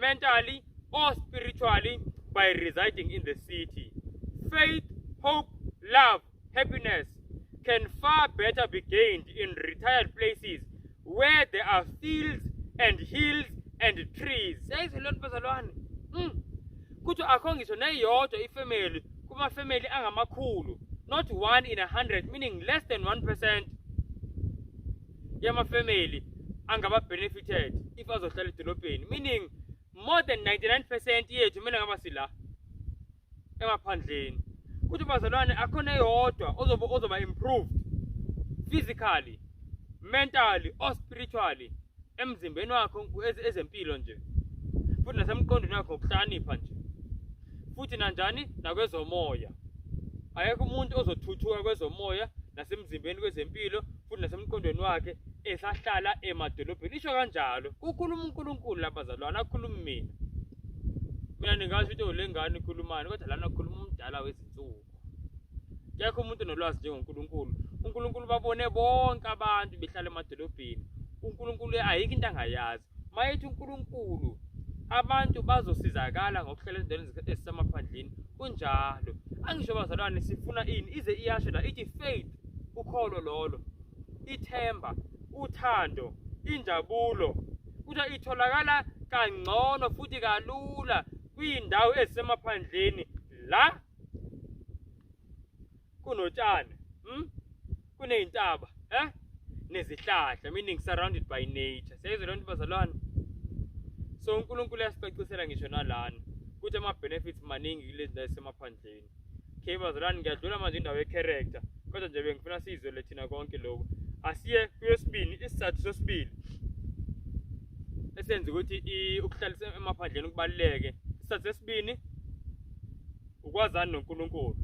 mentally or spiritually by residing in the city. Faith, hope, love, happiness can far better be gained in retired places where there are fields and hills and trees. Kuthi akho ngisho neyodwa ifamily kumafamily angamakhulu, not 1 in 100, meaning less than 1% yamafamily angaba benefited if azohlala edolobheni, meaning more than 99% yethu kumele ngaba sila emaphandleni. Kuthi bazalwane akhona eyodwa ozoba improved physically, mentally or spiritually emzimbeni wakho ezempilo nje, futhi nasemqondweni wakho ngokuhlakanipha nje, futhi nanjani nakwezomoya. Ayekho umuntu ozothuthuka kwezomoya nasemzimbeni kwezempilo futhi nasemqondweni wakhe esahlala emadolobheni. Isho kanjalo kukhuluma uNkulunkulu labazalwane, akukhulumi mina. Mina ningasho ukuthi le ngane ikhulumani, kodwa lana kukhuluma umdala wezinsuku. Kekho umuntu onolwazi njengoNkulunkulu. uNkulunkulu babone bonke abantu behlala emadolobheni. uNkulunkulu ayikho into angayazi. Mayethi uNkulunkulu abantu bazosizakala ngokuhlala ezindaweni ezisemaphandleni, kunjalo. Angisho bazalwane sifuna ini, ize iyasho la ithi faith, ukholo lolo, ithemba, uthando, injabulo, kuthiwa itholakala kangcono futhi kalula kwiy'ndawo ezisemaphandleni la kunotshani, kuney'ntaba, nezihlahla, meaning surrounded by nature. Siyayizwa leyo nto bazalwane? So uNkulunkulu uyasicacisela ngisho nalana ukuthi ama-benefits maningi kulezi ndawo ezisemaphandleni. Okay bazalwane, ngiyadlula manje indawo ye-character, kodwa nje bengifuna siyizwele thina konke lokhu. Asiye kwesibili, isizathu sesibili. esenza ukuthi ukuhlalisa emaphandleni kubaluleke. Isizathu sesibini, ukwazana noNkulunkulu.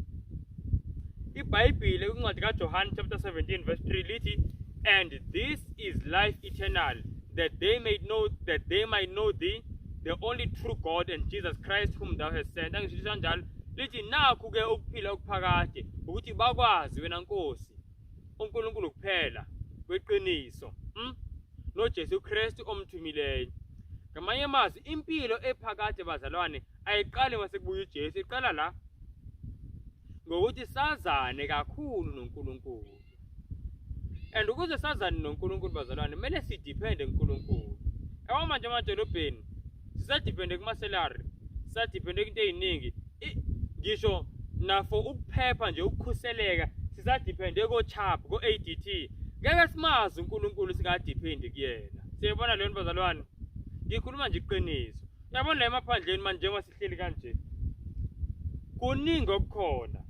IBhayibhile kwincwadi kaJohane chapter 17 verse 3 lithi, "And this is life eternal, that they might know thee, the only true God, and Jesus Christ whom thou hast sent." Angisho kanjalo, lithi nakhu ke ukuphila okuphakade, ukuthi bakwazi wena Nkosi uNkulunkulu kuphela kweqiniso, noJesu Kristu omthumileyo. Ngamanye amazwi, impilo ephakade, bazalwane, ayiqali mase kubuya uJesu, iqala la ngokuthi sazane kakhulu noNkulunkulu. And ukuze sazane noNkulunkulu, bazalwane, kumele sidepende kuNkulunkulu. Yabo, manje emadolobheni sisadepende kuma-salary, sisadepende kwinto ey'ningi. Ngisho nafo ukuphepha nje, ukukhuseleka, sisadepende ko-Chubb, ko-ADT. Ngeke simazi uNkulunkulu singadependi kuyena. Siyayibona leyo nto, bazalwane? Ngikhuluma nje iqiniso. Uyabona la emaphandleni manje, njengoba sihleli kanje, kuningi okukhona.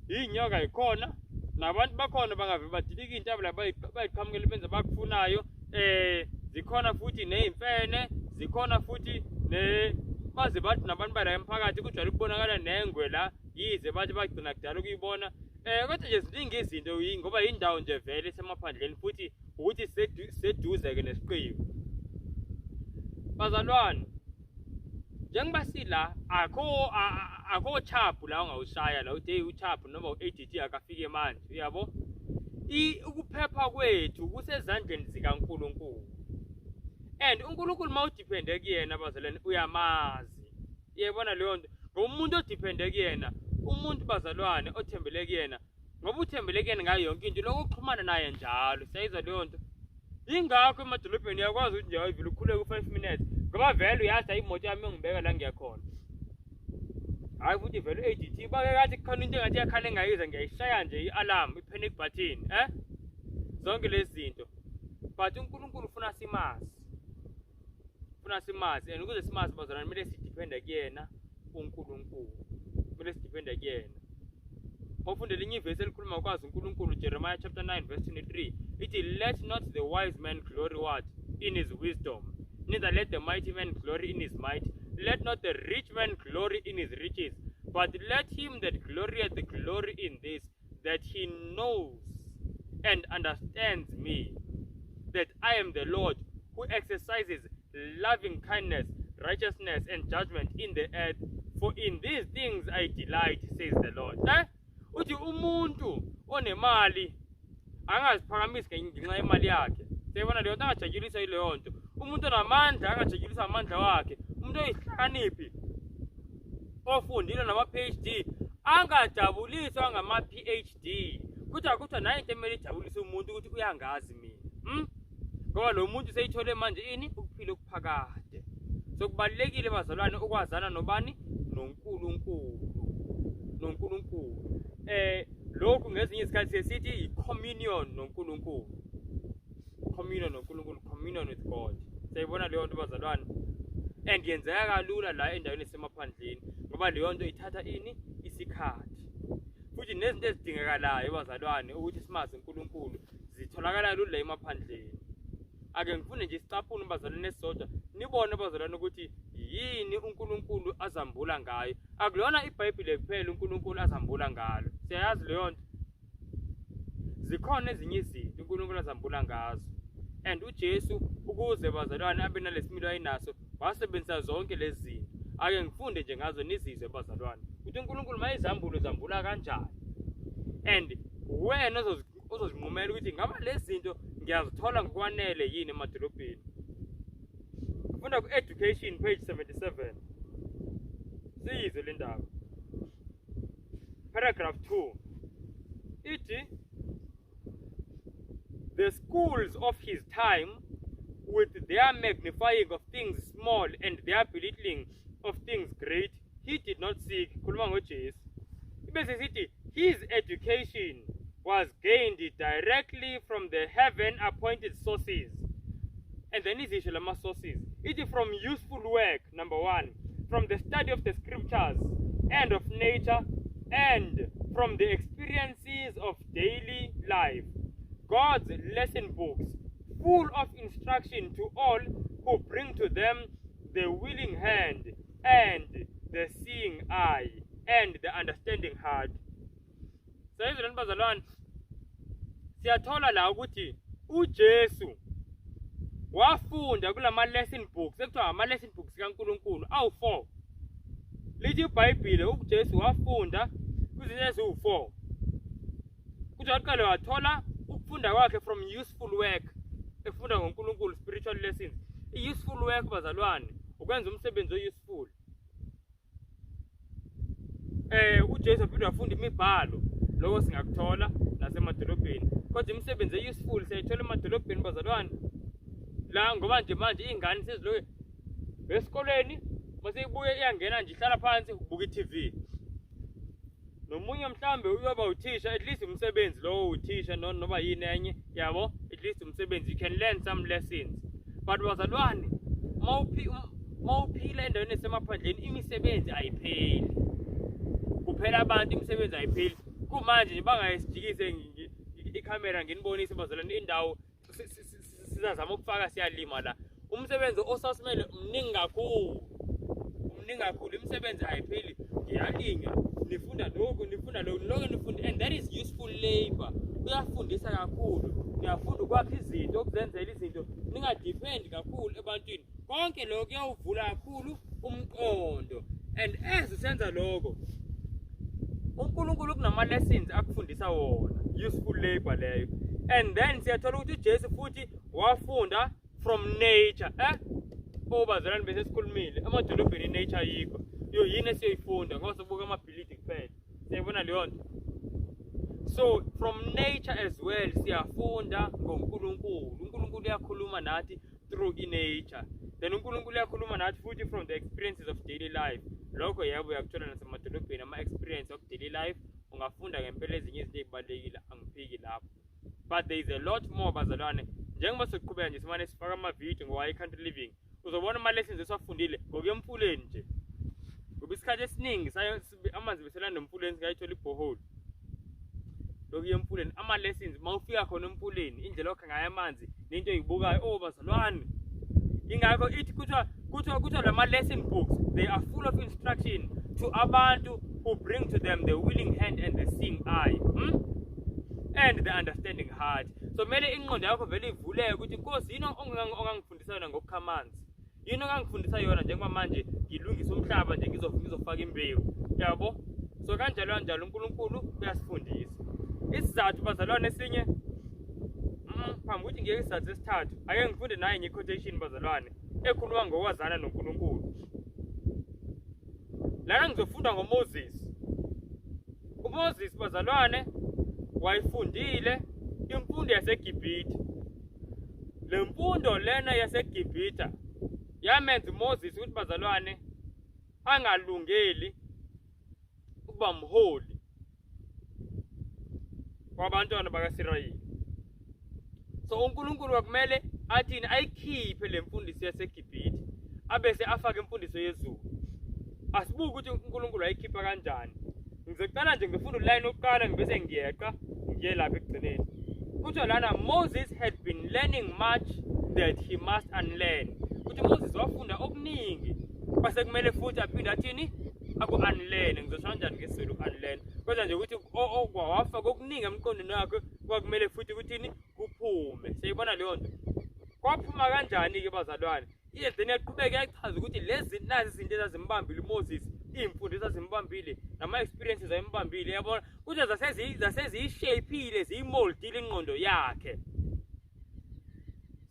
Iy'nyoka yikhona, nabantu bakhona bangave badilika iy'ntaba la, bayiqhamukele benze abakufunayo. Zikhona futhi ney'mfene, zikhona futhi ne baze bathi nabantu bala emphakathi kujwayele ukubonakala nengwe la, yize bathi bagcina kudala ukuyibona. Kodwa nje ziningi izinto, ngoba indawo nje vele isemaphandleni, futhi ukuthi seduze-ke nesiqiwi. Bazalwane, njengoba sila, akho Chubb la ongawushaya la uthi, "Hey, uChubb noma u-ADT akafike manje," uyabo? Ukuphepha kwethu kusezandleni zikaNkulunkulu, and uNkulunkulu uma udepende kuyena, bazalwane, uyamazi. Uyayibona leyo nto? Ngoba umuntu odepende kuyena, umuntu, bazalwane, othembele kuyena, ngoba uthembele kuyena ngayo yonke into, lokho uxhumana naye njalo. Siyayizwa leyo nto? Yingakho emadolobheni uyakwazi ukuthi nje ayivele ukhuleke u-5 minutes, ngoba vele uyazi, hayi, imoto yami yongibeka la ngiyakhona. Hhayi, futhi vele u-ADT bake kathi kukhona into engathi iyakhala engayiza, ngiyayishaya nje i-alarm, i-panic button, zonke lezi zinto. But uNkulunkulu ufuna simazi, ufuna simazi, and ukuze simazi, bazalwane, kumele sidepende kuyena uNkulunkulu, kumele sidepende kuyena. Mawufunda elinye ivesi elikhuluma ngokwazi uNkulunkulu, Jeremiah chapter 9 verse 23, ithi, "Let not the wise man glory," what? "In his wisdom, neither let the mighty man glory in his might, let not the rich man glory in his riches, but let him that glorieth glory in this, that he knows and understands me, that I am the Lord who exercises loving kindness, righteousness and judgment in the earth, for in these things I delight, says the Lord." Uthi umuntu onemali angaziphakamisi ngenxa yemali yakhe. Siyayibona leyo nto? Angajatshuliswa yileyo nto. Umuntu onamandla angajatshuliswa amandla wakhe. Umuntu oyihlakaniphi ofundile nama-PhD angajabuliswa ngama-PhD. Kuthiwa nayo into emele ijabulise umuntu ukuthi uyangazi mina, Ngoba lo muntu seyithole manje ini? Ukuphila okuphakade. So kubalulekile, bazalwane, ukwazana nobani? NoNkulunkulu, noNkulunkulu. Lokhu ngezinye izikhathi sesithi i-communion noNkulunkulu, communion noNkulunkulu, communion with God. Siyayibona leyo nto, bazalwane? And yenzeka kalula la endaweni esemaphandleni, ngoba leyo nto ithatha ini? Isikhathi. Futhi nezinto ezidingekalayo, bazalwane, ukuthi simazi uNkulunkulu zitholakala lula emaphandleni. Ake ngifune nje isicaphuno, bazalwane, esisodwa, nibone, bazalwane, ukuthi yini uNkulunkulu azambula ngayo. Akulona iBhayibhile kuphela uNkulunkulu azambula ngalo, siyayazi leyo nto. Zikhona ezinye izinto uNkulunkulu azambula ngazo, and uJesu, ukuze, bazalwane, abe nalesimilo ayinaso, wasebenzisa zonke lezi zinto. Ake ngifunde nje ngazo, nizizwe, bazalwane, ukuthi uNkulunkulu mayizambulo zambula kanjani, and wena ozozinqumela ukuthi ngaba lezi zinto ngiyazithola ngokwanele yini emadolobheni. Funda ku-Education, page 77, siyizwe le ndaba. Paragraph 2 ithi, "The schools of his time, with their magnifying of things small and their belittling of things great, he did not seek." Khuluma ngoJesu. Ibe sesithi, "His education was gained directly from the heaven appointed sources." And then izisho lama sources. Ithi, "From useful work, number 1, from the study of the scriptures and of nature, and from the experiences of daily life. God's lesson books, full of instruction to all who bring to them the willing hand and the seeing eye and the understanding heart. Siyizwa bazalwane, siyathola la ukuthi uJesu wafunda kulama lesson books ekuthiwa ama lesson books kaNkulunkulu awu4. Lithi iBhayibheli uJesu wafunda kwizinto eziwu4. Kuthi waqala wathola ukufunda kwakhe from useful work, efunda ngoNkulunkulu, spiritual lessons. I-useful work bazalwane ukwenza umsebenzi o-useful. UJesu waphinde wafunda imibhalo, lokho singakuthola nasemadolobheni, kodwa imisebenzi e-useful siyayithola emadolobheni bazalwane la, ngoba nje manje iy'ngane sezilokhu esikoleni, mase ibuye iyangena nje ihlala phansi ubuka i-TV. Nomunye mhlambe uyoba uthisha, at least umsebenzi lowo uthisha noma yini enye yabo, at least umsebenzi, you can learn some lessons. But bazalwane, mawuphila endaweni esemaphandleni, imisebenzi ayipheli, kuphela abantu, imisebenzi ayipheli. Kumanje nje bangayisijikise ikhamera nginibonise bazalwane indawo sizazama ukufaka, siyalima la. Umsebenzi osasimele mningi kakhulu, mningi kakhulu, imisebenzi ayipheli. Ngiyalinywa, nifunda lokhu, nifunda lokhu, lokhu nifunda, and that is useful labor. Kuyafundisa kakhulu, niyafunda ukwakha izinto, ukuzenzela izinto, ningadepend kakhulu ebantwini. Konke lokho kuyawuvula kakhulu umqondo, and as usenza lokho, uNkulunkulu kunama lessons akufundisa wona, useful labor leyo. And then siyathola ukuthi uJesu futhi wafunda from nature. Obazalwane, bese sikhulumile, emadolobheni nature ayikho. Yo, yini esiyoyifunda ngoba sobuka amabhilidi kuphela? Siyayibona leyo nto. So from nature as well siyafunda ngoNkulunkulu. UNkulunkulu uyakhuluma nathi through i-nature. Then uNkulunkulu uyakhuluma nathi futhi from the experiences of daily life. Lokho yebo uyakuthola nasemadolobheni, ama-experience of daily life, ungafunda ngempela ezinye izinto ey'balulekile, angiphiki lapho. But there is a lot more bazalwane. Njengoba siqhubeka nje simane sifaka amavidiyo ngowa i-country living, uzobona ama-lessons esiwafundile ngokuya emfuleni nje, ngoba isikhathi esiningi amanzi beselanda emfuleni, singayithola i-borehole lokuya emfuleni. Ama-lessons uma ufika khona emfuleni, indlela okha ngayo amanzi nento oyibukayo, oh bazalwane. Ingakho ithi kuthiwa lama-lesson books, they are full of instruction to abantu who bring to them the willing hand and the seeing eye, and the understanding heart. So kumele ingqondo yakho vele ivuleke ukuthi, Nkosi, yini ongangifundisa yona ngokukha amanzi? Yini ongangifundisa yona njengoba manje ngilungisa umhlaba nje, ngizofaka imbewu yabo? So kanjalo kanjalo uNkulunkulu uyasifundisa. Isizathu bazalwane esinye, phambi ukuthi ngiyeke isizathu sesithathu, ake ngifunde naye nge-quotation bazalwane ekhuluma ngokwazana noNkulunkulu. Lana ngizofunda ngoMoses. uMoses bazalwane wayifundile imfundo yaseGibhithe. Le mfundo lena yaseGibhithe yamenza uMoses ukuthi bazalwane angalungeli ukuba mholi wabantwana bakaSirayeli. So uNkulunkulu kwakumele athini? Ayikhiphe le mfundiso yaseGibhithe, abese afake imfundiso yezulu. Asibuke ukuthi uNkulunkulu ayikhipha kanjani. Ngizoqala nje ngifunda uline wokuqala, ngibese ngiyeqa ngiye lapha ekugcineni. Kuthiwa lana, "Moses had been learning much that he must unlearn." Kuthi Moses wafunda okuningi, kwase kumele futhi aphinde athini? Aku-unlearn. Ngizosho kanjani ngesiZulu unlearn? Kodwa nje ukuthi wafaka okuningi emqondweni wakhe, kwakumele futhi ukuthini? Kuphume. Siyayibona leyo nto. Kwaphuma kanjani-ke bazalwane? Then yaqhubeka yachaza ukuthi lezi nazi izinto ezazimbambile uMoses, iy'mfundiso ezazimbambile nama-experiences ayimbambile, yabona ukuthi zaseziyishaphile, ziyimoldile ingqondo yakhe.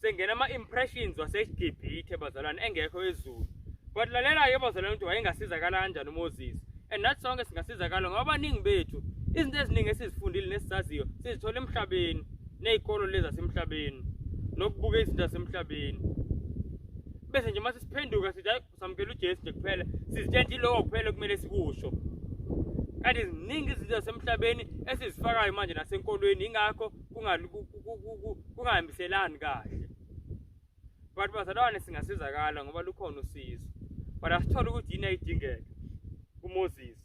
Sengena ama-impressions waseGibhithe bazalwane, engekho ezulu. But lalela-ke bazalwane ukuthi wayengasizakala kanjani uMoses, and nathi sonke singasizakala, ngoba abaningi bethu izinto eziningi esizifundile nesizaziyo sizithola emhlabeni, ney'kolo lezi zasemhlabeni, nokubuka izinto zasemhlabeni, bese nje mase siphenduka sithi hayi, samukela uJesu nje kuphela, sizitshela nje iloko kuphela kumele sikusho, kanti ziningi izinto zasemhlabeni esizifakayo manje nasenkolweni. Ingakho kungahambiselani kahle. But bazalwane, singasizakala ngoba lukhona usizo. But asithole ukuthi yini ayidingeka kuMoses.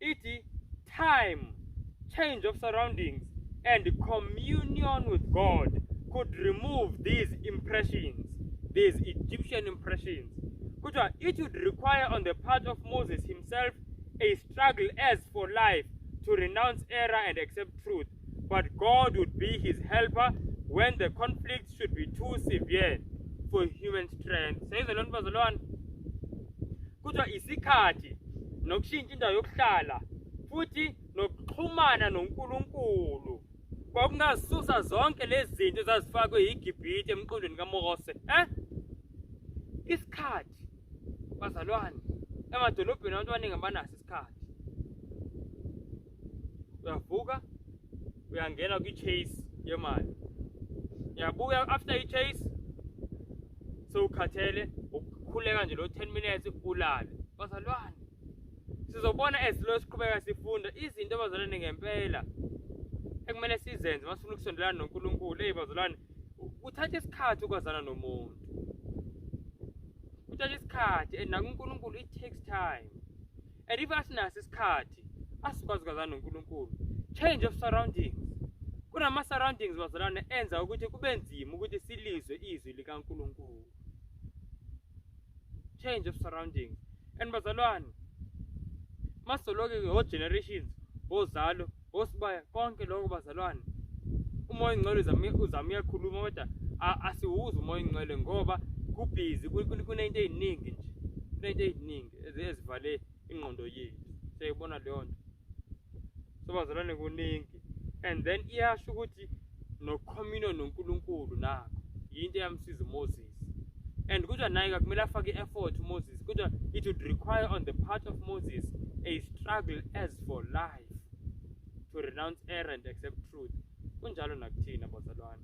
Ithi, "Time, change of surroundings and communion with God could remove these impressions." these Egyptian impressions. Kuthiwa it would require on the part of Moses himself a struggle as for life to renounce error and accept truth, but God would be his helper when the conflict should be too severe for human strength. Seyizwe loo nto bazalwane. Kuthiwa isikhathi nokushintsha indawo yokuhlala futhi nokuxhumana noNkulunkulu kwakungasusa zonke lezi zinto ezazifakwe yiGibhithe emqondweni kaMose. Isikhathi bazalwane, emadolobheni abantu abaningi abanaso isikhathi. Uyavuka uyangena kwi-chase yemali, uyabuya after i-chase sewukhathele, ukukhuleka nje lo 10 minutes ulale. Bazalwane, sizobona esilo siqhubeka sifunda izinto bazalwane ngempela ekumele sizenze masifuna ukusondelana noNkulunkulu. Hey bazalwane, kuthatha isikhathi ukwazana nomuntu, kuthatha isikhathi, and nakuNkulunkulu it takes time. And if asinaso isikhathi, asikwazi ukwazana noNkulunkulu. Change of surroundings, kunama-surroundings bazalwane enza ukuthi kube nzima ukuthi silizwe izwi likaNkulunkulu. Change of surroundings. And bazalwane, masoloke o-generations, ozalo, osibaya, konke lokho bazalwane, uMoya oNgcwele uzama uyakhuluma, kodwa asiwuzi uMoya oNgcwele ngoba kubhizi, kunento ey'ningi nje, kunento ey'ningi ezivale ingqondo yethu. Siyayibona leyo nto. So bazalwane, kuningi. And then iyasho ukuthi no-communion noNkulunkulu nakho yinto eyamsiza uMoses. And kuthiwa naye akumele afake i-effort uMoses. Kuthiwa it would require on the part of Moses a struggle as for life to renounce error and accept truth. Kunjalo nakuthina bazalwane,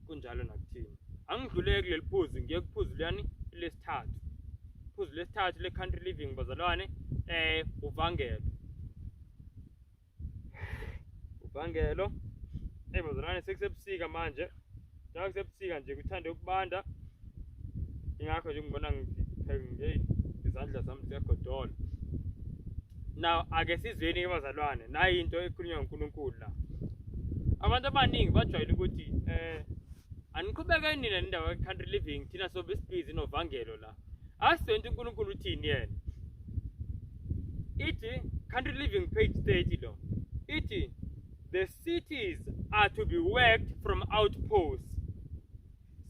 kunjalo nakuthina. Angidluleki kuleli phuzu, ngiye kuphuzu liyani lesithathu. Phuzu lesithathu le-country living bazalwane, uvangelo. Uvangelo. Hey bazalwane, sekusebusika manje. Njengoba kusebusika nje kuthanda ukubanda. Ingakho nje ngibona ngipheke izandla zami ziyagodola. Now ake sizweni ke bazalwane, nayi into ekhulunywa nguNkulunkulu la. Abantu abaningi bajwayele ukuthi aniqhubeke nina nendawo ye-country living, thina sobe sibhizi novangelo la. Asizwe uNkulunkulu uthini yena. Ithi Country Living page 30 lo. Ithi the cities are to be worked from outposts.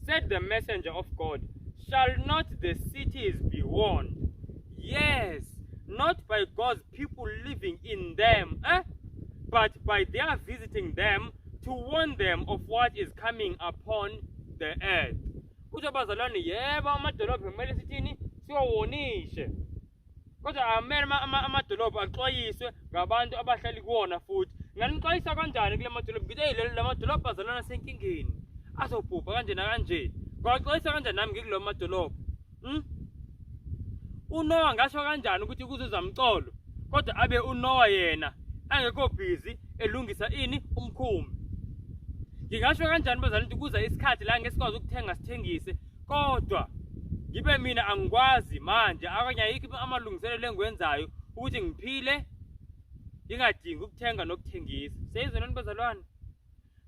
Said the messenger of God, shall not the cities be warned? Yes, not by God's people living in them, eh? But by their visiting them to warn them of what is coming upon the earth. Kusho bazalwane, yebo, amadolobha kumele sithini, siwawonishe. Kodwa amele amadolobha axwayiswe ngabantu abahlali kuwona futhi. Nganixwayisa kanjani kule madolobha? Ngithi hey, la madolobha bazalwane asenkingeni. Azobhubha kanje nakanje. Ngaxwayisa kanjani nami ngikulo madolobha? uNoah ngasho kanjani ukuthi kuzozamcolo, kodwa abe uNoah yena angekho busy elungisa ini umkhumbi? Ngingasho kanjani bazalwane ukuthi kuza isikhathi la ngesikwazi ukuthenga sithengise, kodwa ngibe mina angikwazi manje, akanye ayikho amalungiselelo engiwenzayo ukuthi ngiphile ngingadingi ukuthenga nokuthengisa. Seyizwe nani bazalwane?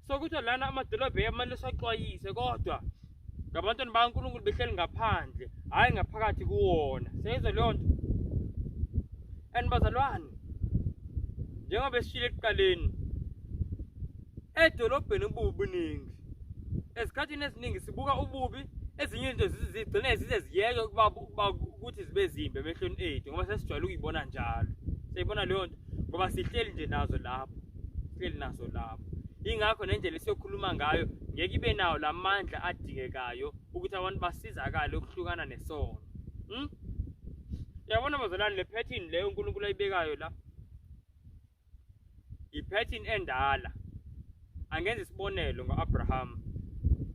So kuthiwa lana amadolobha kumele siwaxwayise, kodwa ngabantwana bakaNkulunkulu behleli ngaphandle, hhayi ngaphakathi kuwona. Seyizwe leyo nto? And bazalwane, njengoba esishilo ekuqaleni, edolobheni ububi buningi. Ezikhathini eziningi sibuka ububi, ezinye izinto zigcine zize ziyeke ukuba ukuthi zibe zimbi emehlweni ethu, ngoba sesijwayele ukuyibona njalo. Siyayibona leyo nto ngoba sihleli nje nazo lapho, sihleli nazo lapho. Ingakho nendlela esiyokhuluma ngayo ngeke ibe nawo lamandla adingekayo ukuthi abantu basizakale ukuhlukana nesono. Uyabona bazalwane, le pattern leyo uNkulunkulu ayibekayo la, i-pattern endala. Angenza isibonelo ngo-Abraham.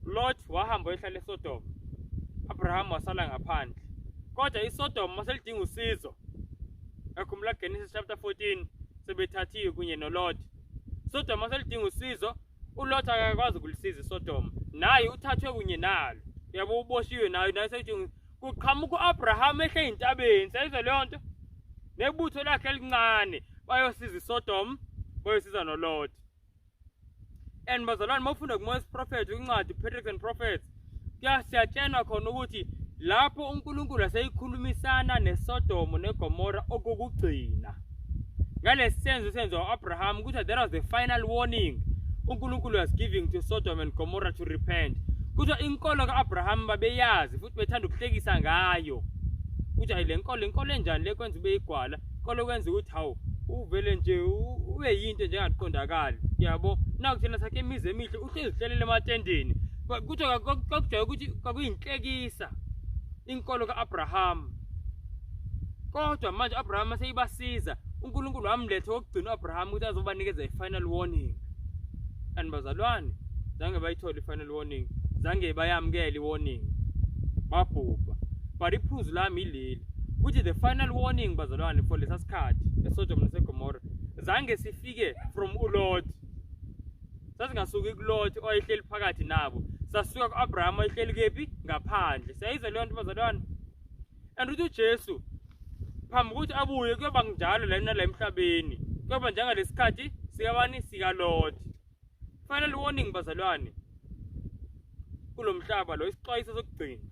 Lot wahamba wayohlala eSodom, Abraham wasala ngaphandle. Kodwa iSodom maselidinga usizo, yakhumbula Genesis chapter 14, sebethathiwe kunye noLot. Sodom maselidinga usizo, uLot akakwazi ukulisiza iSodom, naye uthathwe kunye nalo. Uyabo, uboshiwe naye, naye sethi kuqhamuka uAbraham ehle entabeni. Seyizwe leyo nto, nebutho lakhe elincane, bayosiza iSodom, bayosiza noLot. And bazalwane, mawufunda kuMoses Prophet, incwadi Patriarchs and Prophets, Siyatshenwa khona ukuthi lapho uNkulunkulu aseyikhulumisana neSodom neGomora okokugcina ngalesi senzo senziwa u-Abraham, ukuthi that was the final warning uNkulunkulu was giving to Sodom and Gomorrah to repent. Kuthiwa inkolo ka-Abraham babeyazi futhi bethanda ukuhlekisa ngayo, ukuthi hayi, le nkolo, inkolo enjani le kwenza ube igwala, inkolo kwenza ukuthi hawu, uvele nje ube yinto nje engaqondakali, yabo. Naku thina sakhe imizi emihle, uhlezi uhlelele ematendeni. Kuthiwa kwakujwayele ukuthi kwakuyinhlekisa inkolo ka-Abraham, kodwa manje u-Abraham seyibasiza, uNkulunkulu wamletha wokugcina u-Abraham ukuthi azobanikeza i-final warning. And bazalwane, zange bayithole i-final warning, zange bayamukele i-warning, babhubha. But iphuzu lami ileli, ukuthi the final warning, bazalwane, for lesa sikhathi eSodom naseGomora, zange sifike from uLot, sasingasuki kuLot owayehleli phakathi nabo, sasuka ku-Abraham owayehleli kephi? Ngaphandle. Siyayizwa leyo nto, bazalwane? And uthi uJesu phambi kokuthi abuye kuyoba njalo la nala emhlabeni, kuyoba njengalesikhathi sikabani? SikaLot. Final warning, bazalwane, kulo mhlaba lo, isixwayiso sokugcina,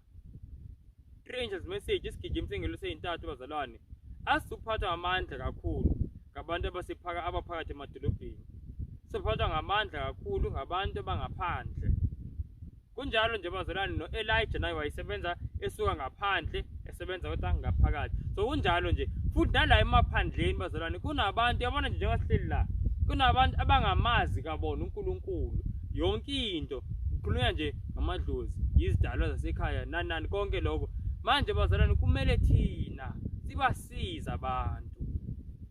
three angels message, isigijimi sengelosi ey'ntathu. Bazalwane, asizukuphathwa ngamandla kakhulu ngabantu abasephaka abaphakathi emadolobheni, siphathwa ngamandla kakhulu ngabantu abangaphandle. Kunjalo nje, bazalwane, no-Elijah naye wayesebenza esuka ngaphandle, esebenza kodwa ngaphakathi. So kunjalo nje futhi nala emaphandleni, bazalwane, kunabantu, yabona nje njengoba sihleli la, kunabantu abangamazi kabona uNkulunkulu. Yonke into kukhulunywa nje ngamadlozi, izidalwa zasekhaya, nani nani, konke lokho. Manje, bazalwane, kumele thina sibasize abantu,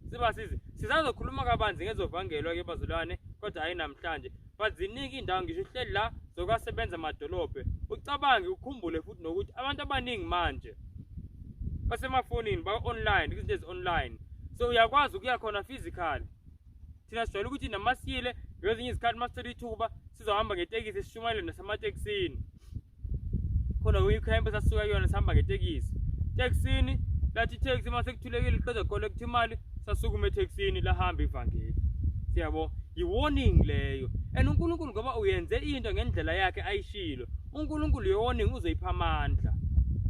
sibasize. Sisazokhuluma kabanzi ngezovangelo-ke, bazalwane, kodwa hhayi namhlanje. But ziningi iy'ndawo, ngisho uhleli la zokwasebenza amadolobhe, ucabange, ukhumbule futhi nokuthi abantu abaningi manje basemafonini, ba-online, kwizinto ezi-online, so uyakwazi ukuya khona physically. Thina sijwayele ukuthi namasiyile ngezinye izikhathi, uma sithola ithuba, sizohamba ngetekisi sishumayele nasematekisini. Khona kwi-camp esasuka kuyona, sihamba ngetekisi, tekisini lathi iteksi uma sekuthulekile, liqeda collect imali, sasukuma etekisini, lahamba ivangeli. Siyabo, i-warning leyo. And uNkulunkulu, ngoba uyenze into ngendlela yakhe ayishilo, uNkulunkulu ye-warning uzoyipha amandla.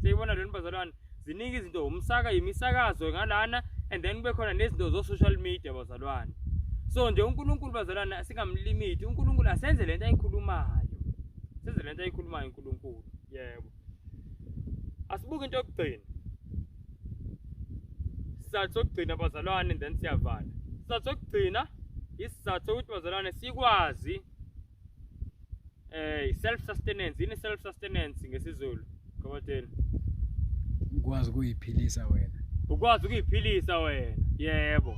Siyibona lona, bazalwane? Ziningi izinto, umsaka, imisakazo ngalana, and then kube khona nezinto zo-social media, bazalwane. So nje uNkulunkulu, bazalwane, singamlimiti uNkulunkulu, asenze lento ayikhulumayo, senze lento ayikhulumayo uNkulunkulu. Yebo, asibuke into yokugcina, isizathu sokugcina, bazalwane, then siyavala. Isizathu sokugcina, isizathu sokuthi, bazalwane, sikwazi self sustenance. Yini self sustenance ngesiZulu, Koboteni? Ukwazi ukuyiphilisa wena. Ukwazi ukuyiphilisa wena, yebo.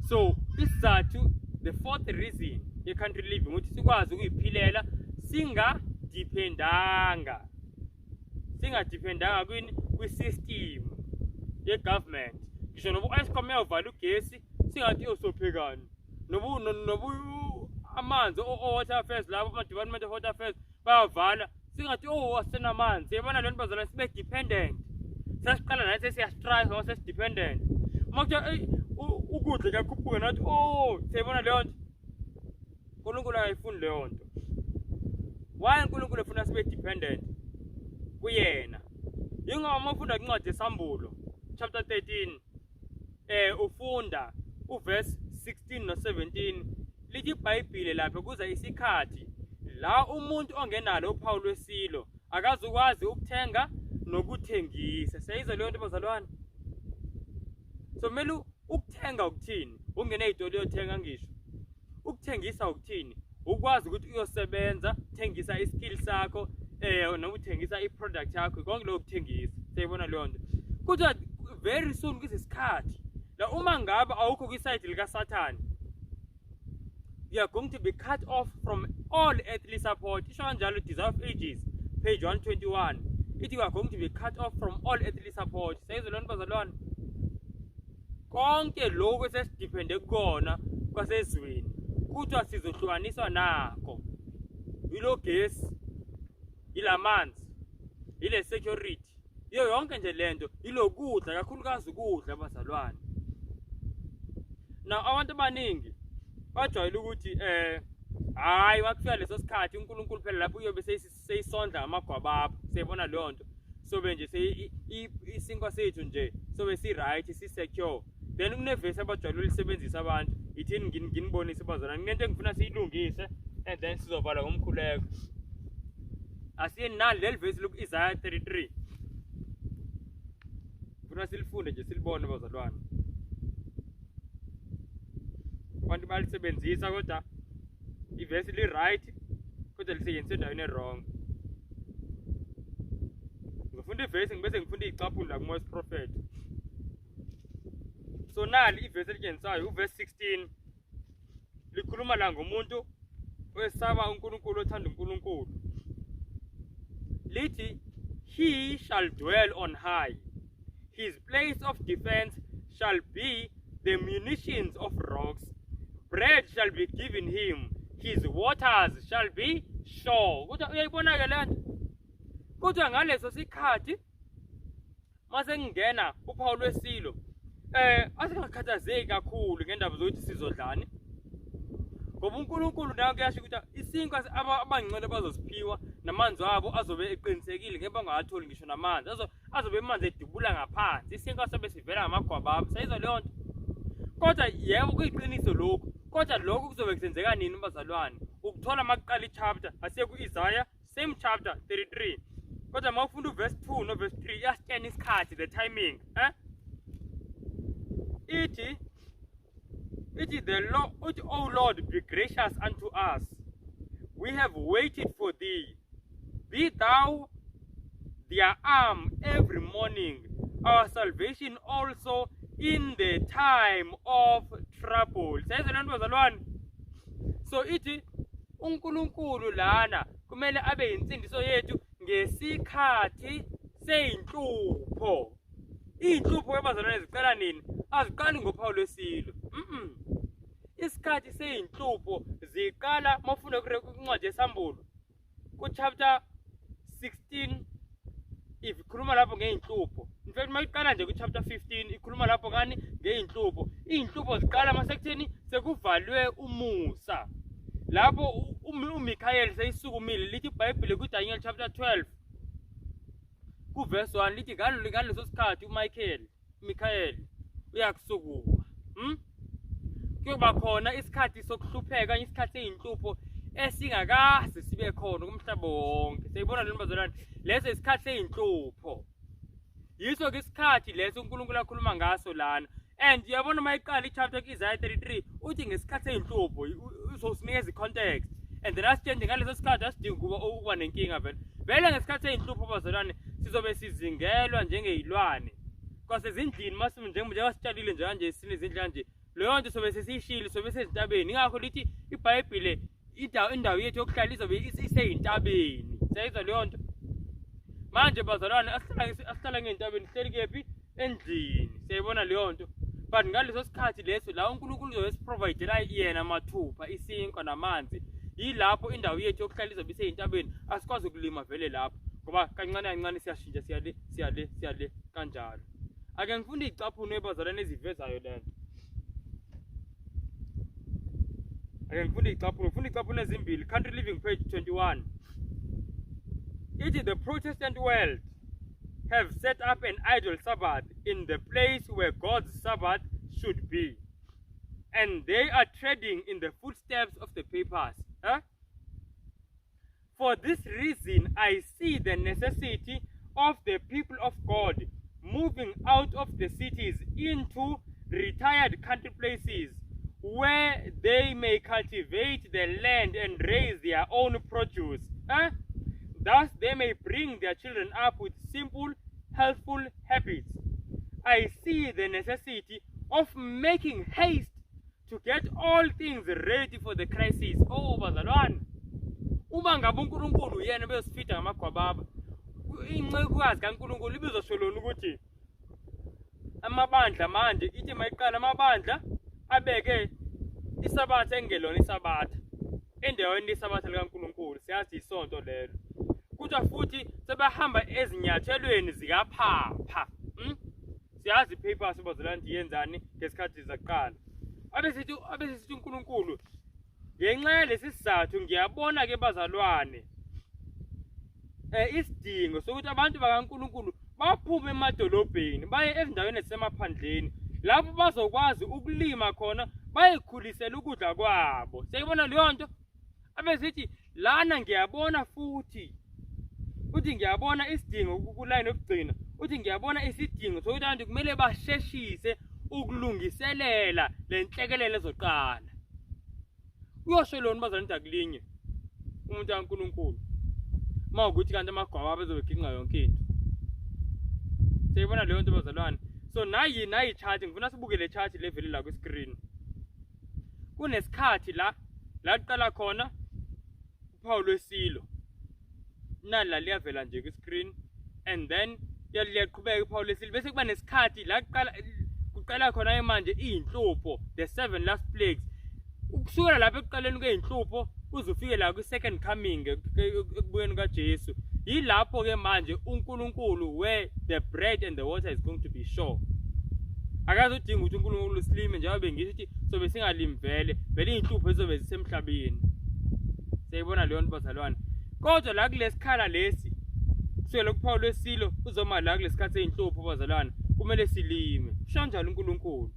So isizathu, the fourth reason ye-country living, ukuthi sikwazi ukuyiphilela singadependanga kwini? Kwi-system ye-government. Ngisho noba u-Eskom uyavala ugesi, singathi usophekani, nobu amanzi, o-water affairs labo, ama-Department of Water Affairs bayavala, singathi, "Oh, asenamanzi." Yabona lento, bazalwane? Sibe dependent, sesiqala nathi sesiyastrike ngoba sesi-dependent. Uma kuthiwa, "Eyi, ukudla kuyakhuphuka," nathi, "Oh." Siyayibona leyo nto? uNkulunkulu akayifuni leyo nto. Why uNkulunkulu efuna sibe dependent kuyena? Yingoba uma ufunda incwadi yeSambulo chapter 13, ufunda uverse 16 no 17, lithi iBhayibhile lapho kuza isikhathi la umuntu ongenalo uphawu lwesilo akazukwazi ukuthenga nokuthengisa. Siyayizwa leyo nto, bazalwane? So kumele ukuthenga ukuthini? Ungene ey'tolo uyothenga. Ngisho ukuthengisa ukuthini? Ukwazi ukuthi uyosebenza, thengisa iskill sakho, noma uthengisa i-product yakho, konke lokho kuthengisa. Siyayibona leyo nto? Kuthiwa very soon kuzesikhathi la uma ngabe awukho kwisayidi likaSathane, you are going to be cut off from all earthly support. Isho kanjalo Desire of Ages, page 121, ithi you are going to be cut off from all earthly support. Siyayizwa leyo nto, bazalwane? Konke lokhu esesidepende kukona kwasezweni, kuthiwa sizohlukaniswa nakho, yilo gesi, yilamanzi, yile security, iyo yonke nje lento, yilokudla, kakhulukazi ukudla, bazalwane. Now abantu abaningi bajwayele ukuthi Hhayi, wakufika leso sikhathi uNkulunkulu phela lapho uyobe seyisondla amagwababa, seyibona leyo nto. Sobe nje isinkwa sethu nje sobe si-right, si-secure. Then kunevesi abajwayele ulisebenzisa abantu, ithini nginibonise bazalwane, kunento engifuna siyilungise and then sizovala ngomkhuleko. Asiyeni nali leli vesi loku-Isaiah 33. Funa silifunde nje silibone bazalwane. Abantu balisebenzisa kodwa ivesi li-right kodwa lisetshenziswe endaweni e-wrong. Ngifunda ivesi ngibese ngifunda iy'caphuno la kumoya wesiprofetho. So nali ivesi elitshengisayo, uvesi 16 likhuluma la ngomuntu oyesaba uNkulunkulu, othanda uNkulunkulu. Lithi, he shall dwell on high, his place of defense shall be the munitions of rocks, bread shall be given him, his waters shall be sure. Kodwa uyayibona ke lento? Kodwa ngaleso sikhathi mase kungena uphawu lwesilo, asingakhathazeki kakhulu ngendaba zokuthi sizodlani, ngoba uNkulunkulu nawe kuyasho ukuthi isinkwa abangcwele bazosiphiwa, namanzi abo azobe eqinisekile, ngeke bangawatholi ngisho namanzi, azobe amanzi edubula ngaphansi, isinkwa sobe sivela ngamagwababa. Sayizwa leyo nto? Kodwa yebo, kuyiqiniso lokhu, kodwa lokhu kuzobe kusenzeka nini bazalwane? Ukuthola makuqala i-chapter, asiye ku-Isaiah same chapter 33, kodwa uma ufunda uverse 2 no verse 3 iyasitshena isikhathi, the timing. Ithi the Lord, uthi, O Lord, be gracious unto us, we have waited for thee, be thou their arm every morning, our salvation also in the time of trouble. Sayizwa lento bazalwane? So ithi uNkulunkulu lana kumele abe insindiso yethu ngesikhathi seyinhlupho. Iy'nhlupho ebazalwane ziqala nini? Aziqali ngophawu lwesilo. Isikhathi sey'nhlupho ziqala mawufunda kwincwadi yeSambulo ku-chapter 16, if ikhuluma lapho ngey'nhlupho. In fact, uma iqala nje ku-chapter 15 ikhuluma lapho ngani? Ngey'nhlupho. Iy'nhlupho ziqala masekutheni sekuvalwe umusa, lapho uMikhayeli seyisukumile. Lithi iBhayibheli kuDaniel chapter 12 kuverse 1, lithi ngaleso sikhathi uMichael, Mikhayeli uyakusukuma. Kuyoba khona isikhathi sokuhlupheka okanye isikhathi sey'nhlupho esingakaze sibe khona kumhlaba wonke. Siyayibona lento bazalwane? Leso isikhathi sey'nhlupho, yiso-ke isikhathi leso uNkulunkulu akhuluma ngaso lana. And uyabona uma iqala i-chapter ku-Isaiah 33, uthi ngesikhathi sey'nhlupho, uzosinikeza i-context and then asitshente ngaleso sikhathi asidingi ukuba nenkinga vele vele. Ngesikhathi sey'nhlupho bazalwane, sizobe sizingelwa njengey'lwane kwasezindlini, njengoba sitshalile nje kanje, sinezindlu kanje, leyo nto sobe sesiyishilo, sobe sezintabeni. Ingakho lithi iBhayibhile indawo yethu yokuhlala izobe iseyintabeni. Siyayizwa leyo nto? Manje bazalwane, asihlala ngey'ntabeni, sihleli kephi? Endlini. Siyayibona leyo nto? But ngaleso sikhathi leso la uNkulunkulu uzobe siprovayidela yena mathupha isinkwa namanzi, yilapho indawo yethu yokuhlala izobe iseyintabeni. Asikwazi ukulima vele lapho, ngoba kancane kancane siyashintsha, siyale siyale siyale kanjalo. Ake ngifunde iy'caphuno ebazalwane ezivezayo lento. Ake ngifunde iy'caphuno, ngifunda iy'caphuno ezimbili. Country Living, page 21, ithi, the Protestant world have set up an idol Sabbath in the place where God's Sabbath should be, and they are treading in the footsteps of the papists. Huh? For this reason, I see the necessity of the people of God moving out of the cities into retired country places where they may cultivate the land and raise their own produce. Eh? Thus, they may bring their children up with simple, healthful habits. I see the necessity of making haste to get all things ready for the crisis. Oh, bazalwane, uma ngabe uNkulunkulu uyena beyosifida ngamagwababa, incekukazi kaNkulunkulu ibizosho lona ukuthi amabandla manje ithi mayiqala amabandla abeke isabatha engelona isabatha endaweni yesabatha likaNkulunkulu. Siyazi isonto lelo, kodwa futhi sebahamba ezinyathelweni zikaphapha. Siyazi i-papacy bazalwane yenzani ngesikhathi zaqala. Abesithi uNkulunkulu Ngenxa yalesi sizathu ngiyabona ke bazalwane isidingo sokuthi abantu bakaNkulunkulu baphume emadolobheni baye ezindaweni ezisemaphandleni lapho bazokwazi ukulima khona bayikhulisele ukudla kwabo. Siyayibona leyo nto? Abesithi lana ngiyabona futhi uthi ngiyabona isidingo kulayini yokugcina, uthi ngiyabona isidingo sokuthi abantu kumele basheshise ukulungiselela le nhlekelele ezoqala. Uyosho lona bazalwane ukuthi akulinye umuntu kaNkulunkulu uma ukuthi kanti amagwaba bezobe ginqa yonke into. Siyayibona leyo nto bazalwane. So nayi chart, ngifuna sibuke le chart levele la kwi-screen. Kunesikhathi la kuqala khona uphawu lwesilo, nala liyavela nje kwi-screen, and then liyaqhubeka uphawu lwesilo, bese kuba nesikhathi la kuqala khona manje iy'nhlupho, the 7 last plagues. Ukusukela lapho ekuqaleni kwey'nhlupho uze ufike la kwi-second coming, ekubuyeni kaJesu, yilapho-ke manje uNkulunkulu where the bread and the water is going to be sure. Akaze udinga ukuthi uNkulunkulu silime, njengoba bengisho ukuthi sobe singalimi vele iy'nhlupho ezizobe zisemhlabeni. Siyayibona leyo nto bazalwane. Kodwa la kulesikhala lesi kusukela kuphawu lwesilo uzoma la kulesikhathi sey'nhlupho bazalwane, kumele silime. Usho kanjalo uNkulunkulu.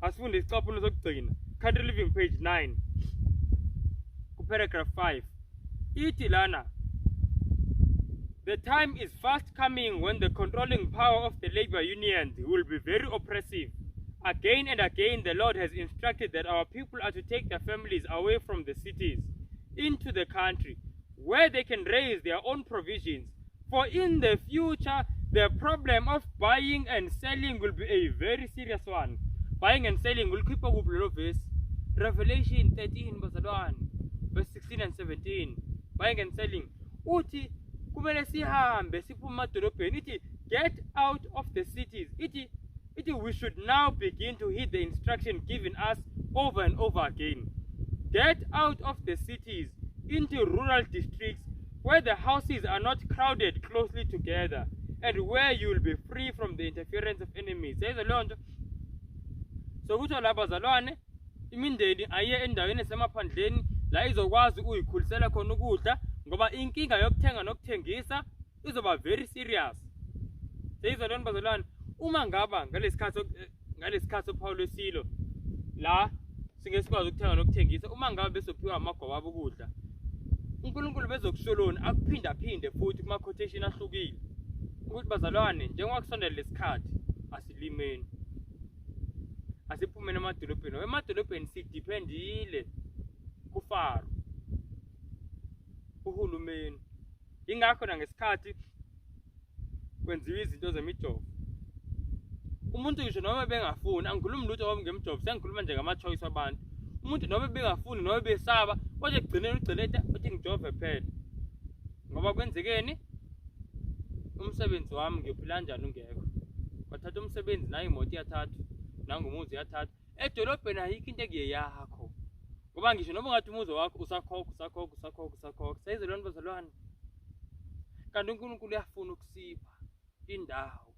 Asifunde isicaphuno sokugcina, Country Living page 9 kuparagraph 5. Ithi lana, the time is fast coming when the controlling power of the labor unions will be very oppressive. Again and again the Lord has instructed that our people are to take their families away from the cities into the country where they can raise their own provisions. For in the future, the problem of buying and selling will be a very serious one. Buying and selling will keep up with verse. Revelation 13, verse 16 and 17. Buying and selling. Uthi kumele sihambe siphume emadolobheni. Ithi get out of the cities. Ithi we should now begin to heed the instruction given us over and over again. Get out of the cities into rural districts where the houses are not crowded closely together and where you will be free from the interference of enemies. So kuthiwa la bazalwane imindeni ayiye endaweni esemaphandleni la izokwazi ukuyikhulisela khona ukudla, ngoba inkinga yokuthenga nokuthengisa izoba very serious. Seyizalwane bazalwane, uma ngaba ngalesikhathi sophawu lwesilo la singeke sikwazi ukuthenga nokuthengisa, uma ngabe besophiwa amagwababa ukudla, uNkulunkulu bezokusholoni akuphinda phinde futhi kuma quotation ahlukile ukuthi bazalwane, njengoba kusondela lesikhathi asilimeni, asiphumeni emadolobheni. Emadolobheni sidependile kuFaro, uhulumeni. Ingakho nangesikhathi kwenziwa izinto zemijovo, umuntu ngisho noma bengafuni, angikhulumi lutho ngoba ngemijovo, sengikhuluma nje ngama-choice abantu. Umuntu noma bengafuni noma besaba, kodwa ekugcineni ugcine uthi ngijove phela, ngoba kwenzekeni umsebenzi wami ngiyophila kanjani ungekho. Kwathatha umsebenzi, nayo imoto iyathathwa, nangumuzi uyathathwa. Edolobheni ayikho into ekuyeyakho, ngoba ngisho noma ungathi umuzi wakho usakhokha usakhokha usakhokha usakhokha. Seyizolwana bazalwane, kanti uNkulunkulu uyafuna ukusipha indawo.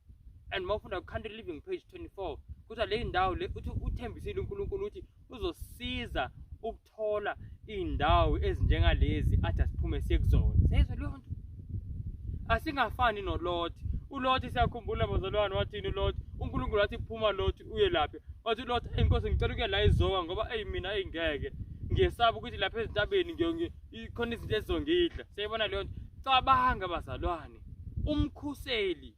And mawufunda ku-Country Living page 24 kuthiwa le ndawo le uthi uthembisile uNkulunkulu ukuthi uzosiza ukuthola iy'ndawo ezinjengalezi athi asiphume siye kuzona. Seyizwa leyo nto? Asingafani noLot. uLot siyakhumbula bazalwane, wathini uLot? uNkulunkulu wathi phuma Lot uye laphi? Wathi uLot, eyi Nkosi ngicela ukuya la eZowa ngoba eyi mina eyi ngeke, ngiyesaba ukuthi lapha ezintabeni khona izinto ezizongidla. Siyayibona leyo nto? Cabanga bazalwane, umkhuseli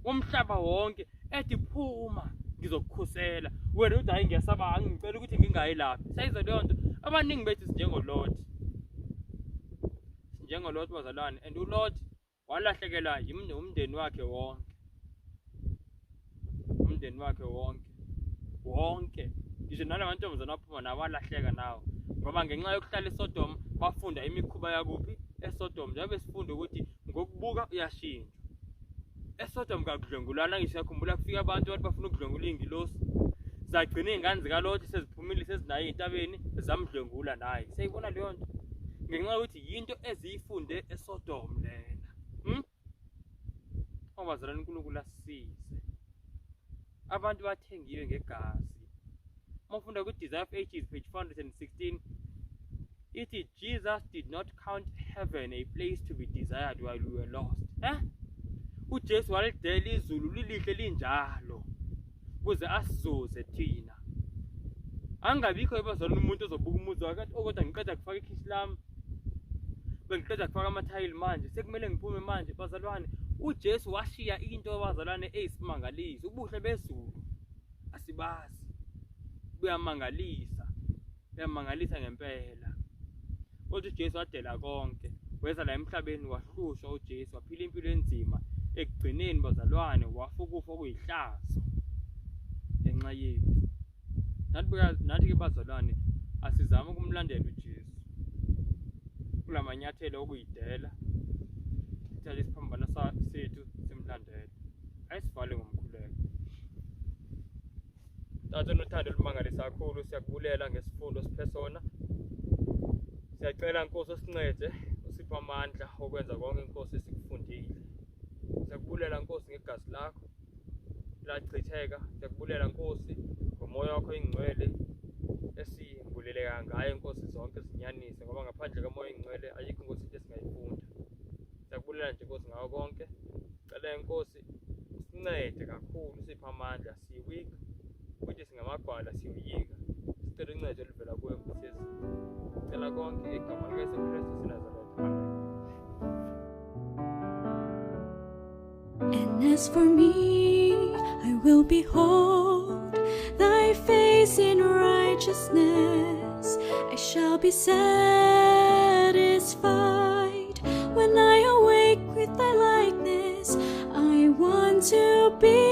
womhlaba wonke ethi phuma ngizokukhusela, wena uthi hayi ngiyasaba, angicela ukuthi ngingayi laphi. Siyayizwa leyo nto? Abaningi bethu sinjengoLot, sinjengoLot bazalwane. And uLot walahlekelwa umndeni wakhe wonke, umndeni wakhe wonke wonke, ngisho nalamantombazane aphuma nawo alahleka nawo, ngoba ngenxa yokuhlala eSodom bafunda imikhuba yakuphi eSodom. Njengoba besifunda ukuthi ngokubuka uyashintshwa. eSodom kakudlwengulwana, ngisho yakhumbula kufika abantu bathi bafuna ukudlwengula iy'ngilosi, zagcina iy'ngane zikaLot seziphumile sezinayo ey'ntabeni zamdlwengula naye. Siyayibona leyo nto? Ngenxa yokuthi yinto eziyifunde eSodom lena. Obazalwane, uNkulunkulu asisize. Abantu bathengiwe ngegazi. Uma ufunda kwi-Desire of Ages page 416 ithi, Jesus did not count heaven a place to be desired while we were lost. UJesu walidela izulu lilihle linjalo ukuze asizuze thina. Angabikho ebazalwane umuntu ozobuka umuzi wakhe athi, oh kodwa ngiqeda kufaka ikhishi lami, bengiqeda kufaka amathayili manje, sekumele ngiphume manje. Bazalwane, uJesu washiya into bazalwane eyisimangaliso. Ubuhle bezulu asibazi, buyamangalisa, buyamangalisa ngempela. Kodwa uJesu wadela konke, weza la emhlabeni, wahlushwa uJesu, waphila impilo enzima. Ekugcineni bazalwane wafa ukufa okuyihlazo ngenxa yethu. Nathi-ke bazalwane asizame ukumlandela uJesu kulamanyathelo okuyidela, sithathe isiphambano sethu simlandele. Ayisivale ngomkhuleko. Tata onothando olumangalisa kakhulu, siyakubulela ngesifundo siphe sona. Siyacela Nkosi usincede, usiphe amandla okwenza konke Nkosi esikufundile. Siyakubulela Nkosi ngegazi lakho lachitheka. Siyakubulela Nkosi ngomoya wakho oyingcwele esimbuleleka ngayo Nkosi zonke izinyaniso, ngoba ngaphandle komoya oyingcwele ayikho Nkosi into esingayifunda. Siyakubulela nje Nkosi ngako konke. Cela Nkosi usincede kakhulu, usiphe amandla. Si-weak futhi singamagwala, siyoyika. Sicela uncedo oluvela kuwe Nkosi yezulu. Sicela konke ngegama likaYesu Kristu waseNazaretha. Amen. And as for me, I will behold thy face in righteousness. I shall be satisfied when I awake with thy likeness. I want to be